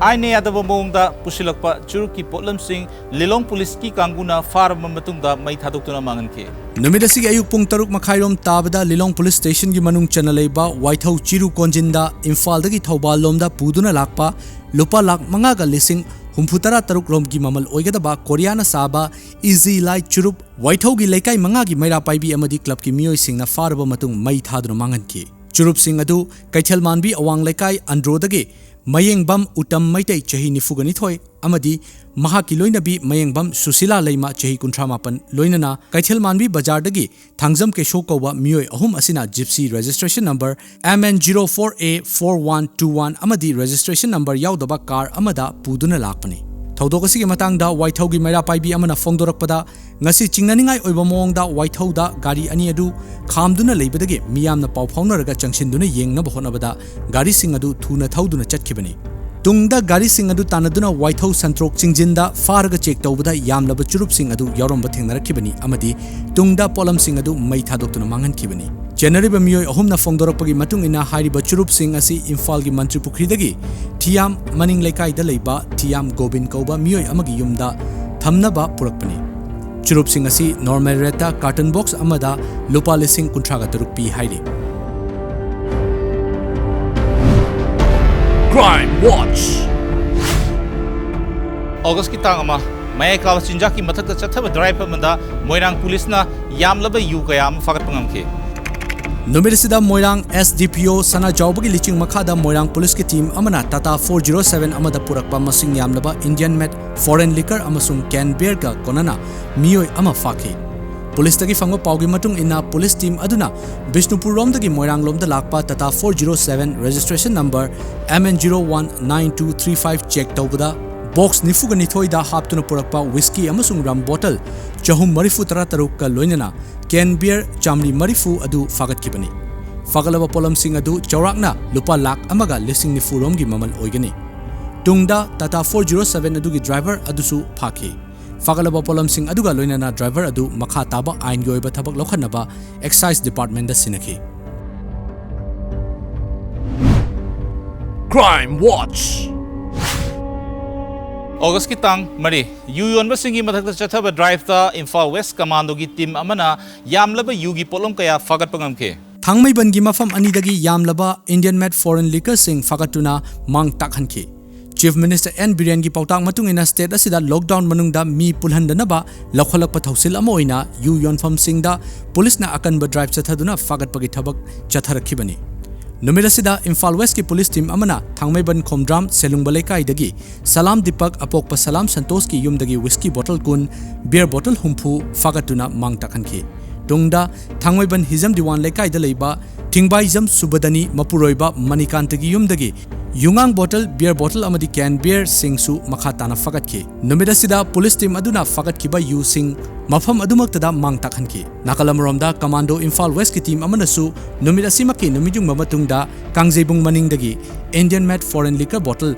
ꯑꯥꯏꯟꯅ ꯌꯥꯗꯕ ꯃꯑꯣꯡꯗ ꯄꯨꯁꯤꯜꯂꯛꯄ ꯆꯨꯔꯨꯞꯀꯤ ꯄꯣꯠꯂꯝꯁꯤꯡ ꯂꯤꯂꯣꯡ ꯄꯨꯂꯤꯁꯀꯤ ꯀꯥꯡꯕꯨꯅ ꯐꯥꯔꯕ ꯃꯇꯨꯡꯗ ꯃꯩ ꯊꯥꯗꯣꯛꯇꯨꯅ ꯃꯥꯡꯍꯟꯈꯤ꯫ ꯅꯨꯃꯤꯠ ꯑꯁꯤꯒꯤ ꯑꯌꯨꯛ ꯄꯨꯡ ꯇꯔꯨꯛ ꯃꯈꯥꯏꯔꯣꯝ ꯇꯥꯕꯗ ꯂꯤꯂꯣꯡ ꯄꯨꯂꯤꯁ ꯁ꯭ꯇꯦꯁꯟꯒꯤ ꯃꯅꯨꯡ ꯆꯟꯅ ꯂꯩꯕ ꯋꯥꯏꯊꯧ ꯆꯤꯔꯨ ꯀꯣꯟꯖꯤꯟꯗ ꯏꯝꯐꯥꯜꯗꯒꯤ ꯊꯧꯕꯥꯜ ꯂꯣꯝꯗ ꯄꯨꯗꯨꯅ ꯂꯥꯛꯄ ꯂꯨꯄꯥ ꯂꯥꯈ ꯃꯉꯥꯒ ꯂꯤꯁꯤꯡ ꯍꯨꯝꯐꯨ ꯇꯔꯥ ꯇꯔꯨꯛ ꯔꯣꯝꯒꯤ ꯃꯃꯜ ꯑꯣꯏꯒꯗꯕ ꯀꯣꯔꯤꯌꯥꯅ ꯁꯥꯕ ꯏꯖꯤ ꯂꯥꯏꯠ ꯆꯨꯔꯨꯞ ꯋꯥꯏꯊꯧꯒꯤ ꯂꯩꯀꯥꯏ ꯃꯉꯥꯒꯤ ꯃꯩꯔꯥ ꯄꯥꯏꯕꯤ ꯑꯃꯗꯤ ꯀ꯭ꯂꯕꯀꯤ ꯃꯤꯑꯣꯏꯁꯤꯡꯅ ꯐꯥꯔꯕ ꯃꯇꯨꯡ ꯃꯩ ꯊꯥꯗꯨꯅ ꯃꯥꯡꯍꯟꯈꯤ꯫ ꯆꯨꯔꯨꯞꯁꯤꯡ ꯑꯗꯨ ꯀꯩꯊꯦꯜ ꯃꯥꯟꯕꯤ ꯑꯋꯥꯡ ꯂꯩꯀꯥꯏ ꯑꯟꯗ꯭ꯔꯣꯗꯒꯤ ꯃꯌꯦꯡꯕꯝ ꯎꯇꯝ ꯃꯩꯇꯩ, ꯆꯍꯤ ꯅꯤꯐꯨꯒ ꯅꯤꯊꯣꯏ, ꯑꯃꯗꯤ ꯃꯍꯥꯛꯀꯤ ꯂꯣꯏꯅꯕꯤ ꯃꯌꯦꯡꯕꯝ ꯁꯨꯁꯤꯂꯥ ꯂꯩꯃ, ꯆꯍꯤ ꯀꯨꯟꯊ꯭ꯔꯥ ꯃꯥꯄꯟ, ꯂꯣꯏꯅꯅ ꯀꯩꯊꯦꯜ ꯃꯥꯟꯕꯤ ꯕꯖꯥꯔꯗꯒꯤ ꯊꯥꯡꯖꯝ ꯀꯦꯁꯣ ꯀꯧꯕ ꯃꯤꯑꯣꯏ ꯑꯍꯨꯝ ꯑꯁꯤꯅ gypsy registration number M N zero four A four one two one ꯑꯃꯗꯤ registration number ꯌꯥꯎꯗꯕ ꯀꯥꯔ ꯑꯃꯗ ꯄꯨꯗꯨꯅ ꯂꯥꯛꯄꯅꯤ꯫ ꯊꯧꯗꯣꯛ ꯑꯁꯤꯒꯤ ꯃꯇꯥꯡꯗ ꯋꯥꯏꯊꯧꯒꯤ ꯃꯩꯔꯥ ꯄꯥꯏꯕꯤ ꯑꯃꯅ ꯐꯣꯡꯗꯣꯔꯛꯄꯗ, ꯉꯁꯤ ꯆꯤꯡꯅꯅꯤꯡꯉꯥꯏ ꯑꯣꯏꯕ ꯃꯑꯣꯡꯗ ꯋꯥꯏꯊꯧꯗ ꯒꯥꯔꯤ ꯑꯅꯤ ꯑꯗꯨ ꯈꯥꯝꯗꯨꯅ ꯂꯩꯕꯗꯒꯤ ꯃꯤꯌꯥꯝꯅ ꯄꯥꯎ ꯐꯥꯎꯅꯔꯒ ꯆꯪꯁꯤꯟꯗꯨꯅ ꯌꯦꯡꯅꯕ ꯍꯣꯠꯅꯕꯗ ꯒꯥꯔꯤꯁꯤꯡ ꯑꯗꯨ ꯊꯨꯅ ꯊꯧꯗꯨꯅ ꯆꯠꯈꯤꯕꯅꯤ꯫ ꯇꯨꯡꯗ ꯒꯥꯔꯤꯁꯤꯡ ꯑꯗꯨ ꯇꯥꯟꯅꯗꯨꯅ ꯋꯥꯏꯊꯧ ꯁꯟꯇ꯭ꯔꯣꯛ ꯆꯤꯡꯖꯤꯟꯗ ꯐꯥꯔꯒ ꯆꯦꯛ ꯇꯧꯕꯗ ꯌꯥꯝꯂꯕ ꯆꯨꯔꯨꯞꯁꯤꯡ ꯑꯗꯨ ꯌꯥꯎꯔꯝꯕ ꯊꯦꯡꯅꯔꯛꯈꯤꯕꯅꯤ ꯑꯃꯗꯤ ꯇꯨꯡꯗ ꯄꯣꯠꯂꯝꯁꯤꯡ ꯑꯗꯨ ꯃꯩ ꯊꯥꯗꯣꯛꯇꯨꯅ ꯃꯥꯡꯍꯟꯈꯤꯕꯅꯤ꯫ ꯆꯦꯟꯅꯔꯤꯕ ꯃꯤꯑꯣꯏ ꯑꯍꯨꯝꯅ ꯐꯣꯡꯗꯣꯔꯛꯄꯒꯤ ꯃꯇꯨꯡ ꯏꯟꯅ, ꯍꯥꯏꯔꯤꯕ ꯆꯨꯔꯨꯞꯁꯤꯡ ꯑꯁꯤ ꯏꯝꯐꯥꯜꯒꯤ ꯃꯟꯇ꯭ꯔꯤ ꯄꯨꯈ꯭ꯔꯤꯗꯒꯤ ꯊꯤꯌꯥꯝ ꯃꯅꯤꯡ ꯂꯩꯀꯥꯏꯗ ꯂꯩꯕ ꯊꯤꯌꯥꯝ ꯒꯣꯕꯤꯟ ꯀꯧꯕ ꯃꯤꯑꯣꯏ ꯑꯃꯒꯤ ꯌꯨꯝꯗ ꯊꯝꯅꯕ ꯄꯨꯔꯛꯄꯅꯤ꯫ ꯆꯨꯔꯨꯞꯁꯤꯡ ꯑꯁꯤ normal rate ꯇ carton box ꯑꯃꯗ ꯂꯨꯄꯥ ꯂꯤꯁꯤꯡ ꯀꯨꯟꯊ꯭ꯔꯥꯒ ꯇꯔꯨꯛ ꯄꯤ ꯍꯥꯏꯔꯤ꯫ Crime Watch꯫ ꯑꯣꯒꯁꯀꯤ ꯇꯥꯡ ꯑꯃ, ꯃꯌꯥꯏ ꯀꯥꯕ ꯆꯤꯟꯖꯥꯛꯀꯤ ꯃꯊꯛꯇ ꯆꯠꯊꯕ drive ꯑꯃꯗ ꯃꯣꯏꯔꯥꯡ ꯄꯨꯂꯤꯁꯅ ꯌꯥꯝꯂꯕ ꯌꯨ ꯀꯌꯥ ꯑꯃ ꯐꯥꯒꯠꯄ ꯉꯝꯈꯤ꯫ ꯅꯨꯃꯤꯠ ꯑꯁꯤꯗ ꯃꯣꯏꯔꯥꯡ S D P O ꯁꯅꯥꯖꯥꯎꯕꯒꯤ ꯂꯤꯆꯤꯡ ꯃꯈꯥꯗ ꯃꯣꯏꯔꯥꯡ ꯄꯨꯂꯤꯁꯀꯤ ꯇꯤꯝ ꯑꯃꯅ Tata four zero seven ꯑꯃꯗ ꯄꯨꯔꯛꯄ ꯃꯁꯤꯡ ꯌꯥꯝꯂꯕ Indian Made Foreign Liquor ꯑꯃꯁꯨꯡ Can Beerꯒ ꯀꯣꯟꯅꯅ ꯃꯤꯑꯣꯏ ꯑꯃ ꯐꯥꯈꯤ꯫ ꯄꯨꯂꯤꯁꯇꯒꯤ ꯐꯪꯕ ꯄꯥꯎꯒꯤ ꯃꯇꯨꯡ ꯏꯟꯅ, ꯄꯨꯂꯤꯁ ꯇꯤꯝ ꯑꯗꯨꯅ ꯕꯤꯁꯅꯨꯄꯨꯔ ꯔꯣꯝꯗꯒꯤ ꯃꯣꯏꯔꯥꯡ ꯂꯣꯝꯗ ꯂꯥꯛꯄ Tata four zero seven registration number M N zero one nine two three five check ꯇꯧꯕꯗ, ꯕꯣꯛꯁ ꯅꯤꯐꯨꯒ ꯅꯤꯊꯣꯏꯗ ꯍꯥꯞꯇꯨꯅ ꯄꯨꯔꯛꯄ whisky ꯑꯃꯁꯨꯡ rum bottle ꯆꯍꯨꯝ ꯃꯔꯤꯐꯨ ꯇꯔꯥ ꯇꯔꯨꯛꯀ ꯂꯣꯏꯅꯅ Can Beer ꯆꯥꯃꯔꯤ ꯃꯔꯤꯐꯨ ꯑꯗꯨ ꯐꯥꯒꯠꯈꯤꯕꯅꯤ꯫ ꯐꯥꯒꯠꯂꯕ ꯄꯣꯠꯂꯝꯁꯤꯡ ꯑꯗꯨ ꯆꯥꯎꯔꯥꯛꯅ ꯂꯨꯄꯥ ꯂꯥꯈ ꯑꯃꯒ ꯂꯤꯁꯤꯡ ꯅꯤꯐꯨ ꯔꯣꯝꯒꯤ ꯃꯃꯜ ꯑꯣꯏꯒꯅꯤ꯫ ꯇꯨꯡꯗ Tata four zero seven ꯑꯗꯨꯒꯤ ꯗ꯭ꯔꯥꯏꯚꯔ ꯑꯗꯨꯁꯨ ꯐꯥꯈꯤ꯫ ꯐꯥꯒꯠꯂꯕ ꯄꯣꯠꯂꯝꯁꯤꯡ ꯑꯗꯨꯒ ꯂꯣꯏꯅꯅ ꯗ꯭ꯔꯥꯏꯚꯔ ꯑꯗꯨ ꯃꯈꯥ ꯇꯥꯕ ꯑꯥꯏꯟꯒꯤ ꯑꯣꯏꯕ ꯊꯕꯛ ꯂꯧꯈꯠꯅꯕ Excise Departmentꯗ ꯁꯤꯟꯅꯈꯤ꯫ Crime Watch꯫ ꯑꯣꯒꯁꯀꯤ ꯇꯥꯡ ꯃꯔꯤ, ꯌꯨ ꯌꯣꯟꯕꯁꯤꯡꯒꯤ ꯃꯊꯛꯇ ꯆꯠꯊꯕ ꯗ꯭ꯔꯥꯏꯚꯇ ꯏꯝꯐꯥꯜ ꯋꯦꯁ ꯀꯃꯥꯟꯗꯣꯒꯤ ꯇꯤꯝ ꯑꯃꯅ ꯌꯥꯝꯂꯕ ꯌꯨꯒꯤ ꯄꯣꯠꯂꯝ ꯀꯌꯥ ꯐꯥꯒꯠꯄ ꯉꯝꯈꯤ꯫ ꯊꯥꯡꯃꯩꯕꯟꯒꯤ ꯃꯐꯝ ꯑꯅꯤꯗꯒꯤ ꯌꯥꯝꯂꯕ Indian Made Foreign Liquorꯁꯤꯡ ꯐꯥꯒꯠꯇꯨꯅ ꯃꯥꯡ ꯇꯥꯛꯍꯟꯈꯤ꯫ Chief Minister N ꯕꯤꯔꯦꯟꯒꯤ ꯄꯥꯎꯇꯥꯛ ꯃꯇꯨꯡ ꯏꯟꯅ, state ꯑꯁꯤꯗ lockdown ꯃꯅꯨꯡꯗ ꯃꯤ ꯄꯨꯜꯍꯟꯗꯅꯕ ꯂꯧꯈꯠꯂꯛꯄ ꯊꯧꯁꯤꯜ ꯑꯃ ꯑꯣꯏꯅ ꯌꯨ ꯌꯣꯟꯐꯝꯁꯤꯡꯗ ꯄꯨꯂꯤꯁꯅ ꯑꯀꯟꯕ ꯗ꯭ꯔꯥꯏꯚ ꯆꯠꯊꯗꯨꯅ ꯐꯥꯒꯠꯄꯒꯤ ꯊꯕꯛ ꯆꯠꯊꯔꯛꯈꯤꯕꯅꯤ꯫ ꯅꯨꯃꯤꯠ ꯑꯁꯤꯗ ꯏꯝꯐꯥꯜ ꯋꯦꯁꯀꯤ ꯄꯨꯂꯤꯁ ꯇꯤꯝ ꯑꯃꯅ ꯊꯥꯡꯃꯩꯕꯟ ꯈꯣꯝꯗ꯭ꯔꯥꯝ ꯁꯦꯂꯨꯡꯕ ꯂꯩꯀꯥꯏꯗꯒꯤ ꯁꯂꯥꯝ ꯗꯤꯄꯛ ꯑꯄꯣꯛꯄ ꯁꯂꯥꯝ ꯁꯟꯇꯣꯁꯀꯤ ꯌꯨꯝꯗꯒꯤ whisky bottle ꯀꯨꯟ, beer bottle ꯍꯨꯝꯐꯨ ꯐꯥꯒꯠꯇꯨꯅ ꯃꯥꯡ ꯇꯥꯛꯍꯟꯈꯤ꯫ ꯇꯨꯡꯗ ꯊꯥꯡꯃꯩꯕꯟ ꯍꯤꯖꯝ ꯗꯤꯋꯥꯟ ꯂꯩꯀꯥꯏꯗ ꯂꯩꯕ ꯊꯤꯡꯕꯥꯏꯖꯝ ꯁꯨꯕꯗꯅꯤ ꯃꯄꯨꯔꯣꯏꯕ ꯃꯅꯤꯀꯥꯟꯇꯒꯤ ꯌꯨꯝꯗꯒꯤ ꯌꯨꯉꯥꯡ bottle, beer bottle ꯑꯃꯗꯤ Can Beerꯁꯤꯡꯁꯨ ꯃꯈꯥ ꯇꯥꯅ ꯐꯥꯒꯠꯈꯤ꯫ ꯅꯨꯃꯤꯠ ꯑꯁꯤꯗ ꯄꯨꯂꯤꯁ ꯇꯤꯝ ꯑꯗꯨꯅ ꯐꯥꯒꯠꯈꯤꯕ ꯌꯨꯁꯤꯡ ꯃꯐꯝ ꯑꯗꯨꯃꯛꯇꯗ ꯃꯥꯡ ꯇꯥꯛꯍꯟꯈꯤ꯫ ꯅꯥꯀꯜ ꯑꯃꯔꯣꯝꯗ, ꯀꯃꯥꯟꯗꯣ ꯏꯝꯐꯥꯜ ꯋꯦꯁꯀꯤ ꯇꯤꯝ ꯑꯃꯅꯁꯨ ꯅꯨꯃꯤꯠ ꯑꯁꯤꯃꯛꯀꯤ ꯅꯨꯃꯤꯠ ꯌꯨꯡꯕ ꯃꯇꯨꯡꯗ ꯀꯥꯡꯖꯩꯕꯨꯡ ꯃꯅꯤꯡꯗꯒꯤ Indian Made Foreign Liquor bottle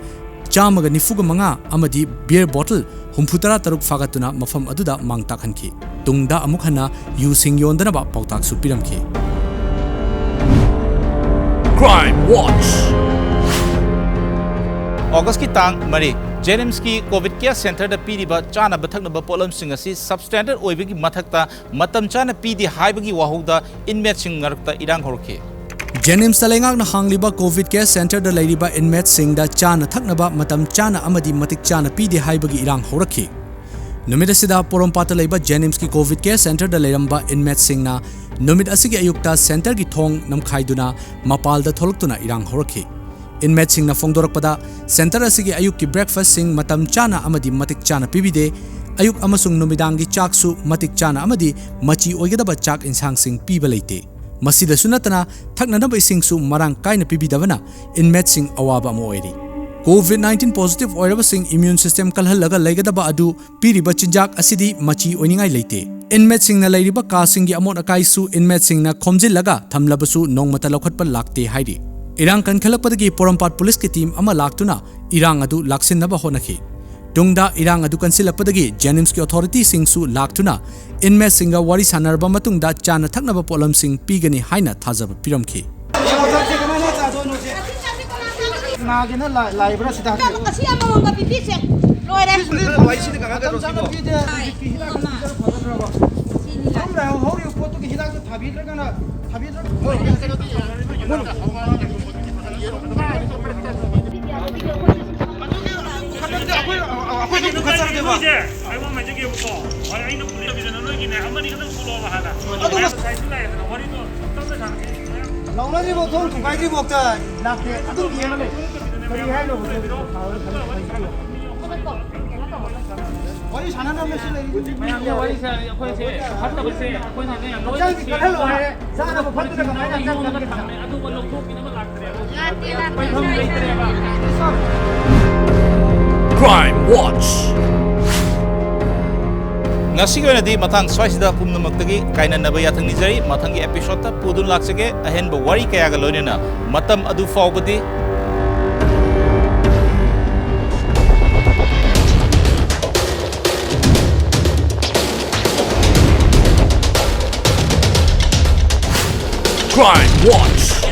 ꯆꯥꯝꯃꯒ ꯅꯤꯐꯨꯒ ꯃꯉꯥ ꯑꯃꯗꯤ beer bottle ꯍꯨꯝꯐꯨꯇꯔꯥ ꯇꯔꯨꯛ ꯐꯥꯒꯠꯇꯨꯅ ꯃꯐꯝ ꯑꯗꯨꯗ ꯃꯥꯡ ꯇꯥꯛꯍꯟꯈꯤ꯫ ꯇꯨꯡꯗ ꯑꯃꯨꯛ ꯍꯟꯅ ꯌꯨꯁꯤꯡ ꯌꯣꯟꯗꯅꯕ ꯄꯥꯎꯇꯥꯛꯁꯨ ꯄꯤꯔꯝꯈꯤ꯫ Crime Watch꯫ ꯑꯣꯒꯁꯀꯤ ꯇꯥꯡ ꯃꯔꯤ, JNIMSꯀꯤ COVID Care Centreꯗ ꯄꯤꯔꯤꯕ ꯆꯥꯅꯕ ꯊꯛꯅꯕ ꯄꯣꯠꯂꯝꯁꯤꯡ ꯑꯁꯤ substandard ꯑꯣꯏꯕꯒꯤ ꯃꯊꯛꯇ ꯃꯇꯝ ꯆꯥꯅ ꯄꯤꯗꯦ ꯍꯥꯏꯕꯒꯤ ꯋꯥꯍꯧꯗ inmateꯁꯤꯡ ꯃꯔꯛꯇ ꯏꯔꯥꯡ ꯍꯧꯔꯛꯈꯤ꯫ JNIMSꯇ ꯂꯩꯉꯥꯛꯅ ꯍꯥꯡꯂꯤꯕ COVID Care Centreꯗ ꯂꯩꯔꯤꯕ inmateꯁꯤꯡꯗ ꯆꯥꯅ ꯊꯛꯅꯕ ꯃꯇꯝ ꯆꯥꯅ ꯑꯃꯗꯤ ꯃꯇꯤꯛ ꯆꯥꯅ ꯄꯤꯗꯦ ꯍꯥꯏꯕꯒꯤ ꯏꯔꯥꯡ ꯍꯧꯔꯛꯈꯤ꯫ ꯅꯨꯃꯤꯠ ꯑꯁꯤꯗ ꯄꯣꯔꯣꯝꯄꯥꯠꯇ ꯂꯩꯕ JNIMSꯀꯤ COVID Care Centreꯗ ꯂꯩꯔꯝꯕ inmateꯁꯤꯡꯅ ꯅꯨꯃꯤꯠ ꯑꯁꯤꯒꯤ ꯑꯌꯨꯛꯇ centreꯒꯤ ꯊꯣꯡ ꯅꯝꯈꯥꯏꯗꯨꯅ ꯃꯄꯥꯜꯗ ꯊꯣꯛꯂꯛꯇꯨꯅ ꯏꯔꯥꯡ ꯍꯧꯔꯛꯈꯤ꯫ Inmateꯁꯤꯡꯅ ꯐꯣꯡꯗꯣꯔꯛꯄꯗ, centre ꯑꯁꯤꯒꯤ ꯑꯌꯨꯛꯀꯤ breakfastꯁꯤꯡ ꯃꯇꯝ ꯆꯥꯅ ꯑꯃꯗꯤ ꯃꯇꯤꯛ ꯆꯥꯅ ꯄꯤꯕꯤꯗꯦ꯫ ꯑꯌꯨꯛ ꯑꯃꯁꯨꯡ ꯅꯨꯃꯤꯗꯥꯡꯒꯤ ꯆꯥꯛꯁꯨ ꯃꯇꯤꯛ ꯆꯥꯅ ꯑꯃꯗꯤ ꯃꯆꯤ ꯑꯣꯏꯒꯗꯕ ꯆꯥꯛ ꯏꯟꯁꯥꯡꯁꯤꯡ ꯄꯤꯕ ꯂꯩꯇꯦ꯫ ꯃꯁꯤꯗꯁꯨ ꯅꯠꯇꯅ, ꯊꯛꯅꯅꯕ ꯏꯁꯤꯡꯁꯨ ꯃꯔꯥꯡ ꯀꯥꯏꯅ ꯄꯤꯕꯤꯗꯕꯅ inmateꯁꯤꯡ ꯑꯋꯥꯕ ꯑꯃ ꯑꯣꯏꯔꯤ꯫ COVID nineteen positive ꯑꯣꯏꯔꯕꯁꯤꯡ immune system ꯀꯜꯍꯜꯂꯒ ꯂꯩꯒꯗꯕ ꯑꯗꯨ ꯄꯤꯔꯤꯕ ꯆꯤꯟꯖꯥꯛ ꯑꯁꯤꯗꯤ ꯃꯆꯤ ꯑꯣꯏꯅꯤꯡꯉꯥꯏ ꯂꯩꯇꯦ꯫ Inmateꯁꯤꯡꯅ ꯂꯩꯔꯤꯕ ꯀꯥꯁꯤꯡꯒꯤ ꯑꯃꯣꯠ ꯑꯀꯥꯏꯁꯨ inmateꯁꯤꯡꯅ ꯈꯣꯝꯖꯤꯜꯂꯒ ꯊꯝꯂꯕꯁꯨ ꯅꯣꯡꯃꯇ ꯂꯧꯈꯠꯄ ꯂꯥꯛꯇꯦ ꯍꯥꯏꯔꯤ꯫ ꯏꯔꯥꯡ ꯀꯟꯈꯠꯂꯛꯄꯗꯒꯤ ꯄꯣꯔꯣꯝꯄꯥꯠ ꯄꯨꯂꯤꯁꯀꯤ team ꯑꯃ ꯂꯥꯛꯇꯨꯅ ꯏꯔꯥꯡ ꯑꯗꯨ ꯂꯥꯛꯁꯤꯟꯅꯕ ꯍꯣꯠꯅꯈꯤ꯫ ꯇꯨꯡꯗ ꯏꯔꯥꯡ ꯑꯗꯨ ꯀꯟꯁꯤꯜꯂꯛꯄꯗꯒꯤ JNIMSꯀꯤ authorityꯁꯤꯡꯁꯨ ꯂꯥꯛꯇꯨꯅ inmateꯁꯤꯡꯒ ꯋꯥꯔꯤ ꯁꯥꯟꯅꯔꯕ ꯃꯇꯨꯡꯗ ꯆꯥꯅ ꯊꯛꯅꯕ ꯄꯣꯠꯂꯝꯁꯤꯡ ꯄꯤꯒꯅꯤ ꯍꯥꯏꯅ ꯊꯥꯖꯕ ꯄꯤꯔꯝꯈꯤ꯫ ꯆꯥꯛꯁꯦ ꯀꯃꯥꯏꯅ ꯆꯥꯗꯣꯏꯅꯣ ꯁꯦ? ꯅꯥꯒꯦꯅ ꯂꯥꯏ-, ꯂꯥꯏꯕ꯭ꯔꯥ ꯁꯤꯗ? ꯉꯁꯤ ꯑꯃꯃꯝꯒ ꯄꯤꯕꯤꯁꯦ꯫ ꯂꯣꯏꯔꯦ꯫ ꯁꯤꯗꯤ ꯂꯣꯏꯁꯤꯗꯤ ꯀꯃꯥꯏꯅ ꯇꯧꯔꯣ ꯁꯤꯕꯣ? ꯍꯤꯗꯥꯛꯇꯨ ꯄꯤꯖꯔ ꯐꯒꯗ꯭ꯔꯕ? ꯑꯗꯨꯝ ꯂꯥꯏꯍꯧ ꯍꯧꯔꯤꯕ ꯄꯣꯠꯇꯨꯒꯤ ꯍꯤꯗꯥꯛꯇꯨ ꯊꯥꯕꯤꯗ꯭ꯔꯒꯅ, ꯊꯥꯕꯤꯗ꯭ꯔꯒ ꯃꯣꯏ ꯀꯩꯅꯣꯗꯤ ꯌꯥꯔꯣꯏ꯫ ꯃꯣꯏ ꯄꯨꯈꯠꯂꯛꯇꯦ, ꯑꯩꯈꯣꯏ, ꯑꯩꯈꯣꯏ ꯑꯗꯨꯝ ꯄꯨꯈꯠꯆꯔꯒꯦꯕ꯫ ꯃꯣꯏꯁꯦ ꯑꯩꯉꯣꯟꯗ ꯍꯥꯏꯖꯒꯦꯕꯀꯣ꯫ ꯍꯣꯏ, ꯑꯩꯅ ꯄꯨꯈꯠꯂꯕꯤꯗꯅ ꯅꯣꯏꯒꯤꯅꯦ, ꯑꯃꯅꯤ ꯈꯛꯇꯪ ꯊꯣꯛꯂꯛꯑꯣꯕ ꯍꯥꯟꯅ꯫ ꯑꯗꯨꯒ ꯉꯁꯥꯏꯁꯨ ꯂꯥꯛꯑꯦꯗꯅ, ꯋꯥꯔꯤꯗꯣ ꯇꯞꯅ ꯁꯥꯟꯅꯁꯤ꯫ ꯂꯥꯎꯅꯗ꯭ꯔꯤꯕꯧ, ꯊꯣꯡ ꯊꯨꯒꯥꯏꯗ꯭ꯔꯤꯕꯧꯇ ꯂꯥꯛꯇꯦ꯫ ꯑꯗꯨꯝ ꯌꯦꯡꯉ ꯂꯩ꯫ ꯀꯔꯤ ꯍꯥꯏꯅꯣ ꯍꯧꯖꯤꯛ? ꯋꯥꯔꯤ ꯁꯥꯟꯅꯅꯕ ꯁꯤ ꯂꯩꯔꯤꯗꯨꯗꯤ꯫ ꯃꯌꯥꯝꯁꯦ ꯋꯥꯔꯤ ꯁꯥꯔꯤ, ꯑꯩꯈꯣꯏꯁꯦ ꯐꯠꯇꯕꯁꯦ ꯑꯩꯈꯣꯏꯅꯅꯦ ꯂꯣꯏꯅ ꯍꯛꯆꯥꯡꯗꯤ ꯁꯦꯝꯃꯒ ꯀꯜꯍꯜꯂꯣ ꯍꯥꯏꯔꯦ꯫ ꯆꯥꯅꯕ ꯐꯠꯇꯅ ꯀꯃꯥꯏꯅ ꯍꯛꯆꯥꯡ ꯌꯣꯝꯃꯒ ꯀꯜꯍꯟꯒꯦ? ꯊꯝꯃꯦ, ꯑꯗꯨꯒ ꯂꯧꯊꯣꯛꯄꯤꯅꯕ ꯂꯥꯛꯇ꯭ꯔꯦꯕ꯫ ꯂꯥꯛꯇꯦ, ꯂꯥꯛꯇꯦ, ꯄꯩꯐꯝ ꯂꯩꯇ꯭ꯔꯦꯕ꯫ Crime Watch꯫ ꯉꯁꯤꯒꯤ ꯑꯣꯏꯅꯗꯤ ꯃꯇꯥꯡ ꯁ꯭ꯋꯥꯏꯁꯤꯗ ꯄꯨꯝꯅꯃꯛꯇꯒꯤ ꯀꯥꯏꯅꯅꯕ ꯌꯥꯊꯪ ꯅꯤꯖꯔꯤ꯫ ꯃꯊꯪꯒꯤ episodeꯇ ꯄꯨꯗꯨꯅ ꯂꯥꯛꯆꯒꯦ꯫ ꯑꯍꯦꯟꯕ ꯋꯥꯔꯤ ꯀꯌꯥꯒ ꯂꯣꯏꯅꯅ꯫ ꯃꯇꯝ ꯑꯗꯨ ꯐꯥꯎꯕꯗꯤ Crime Watch.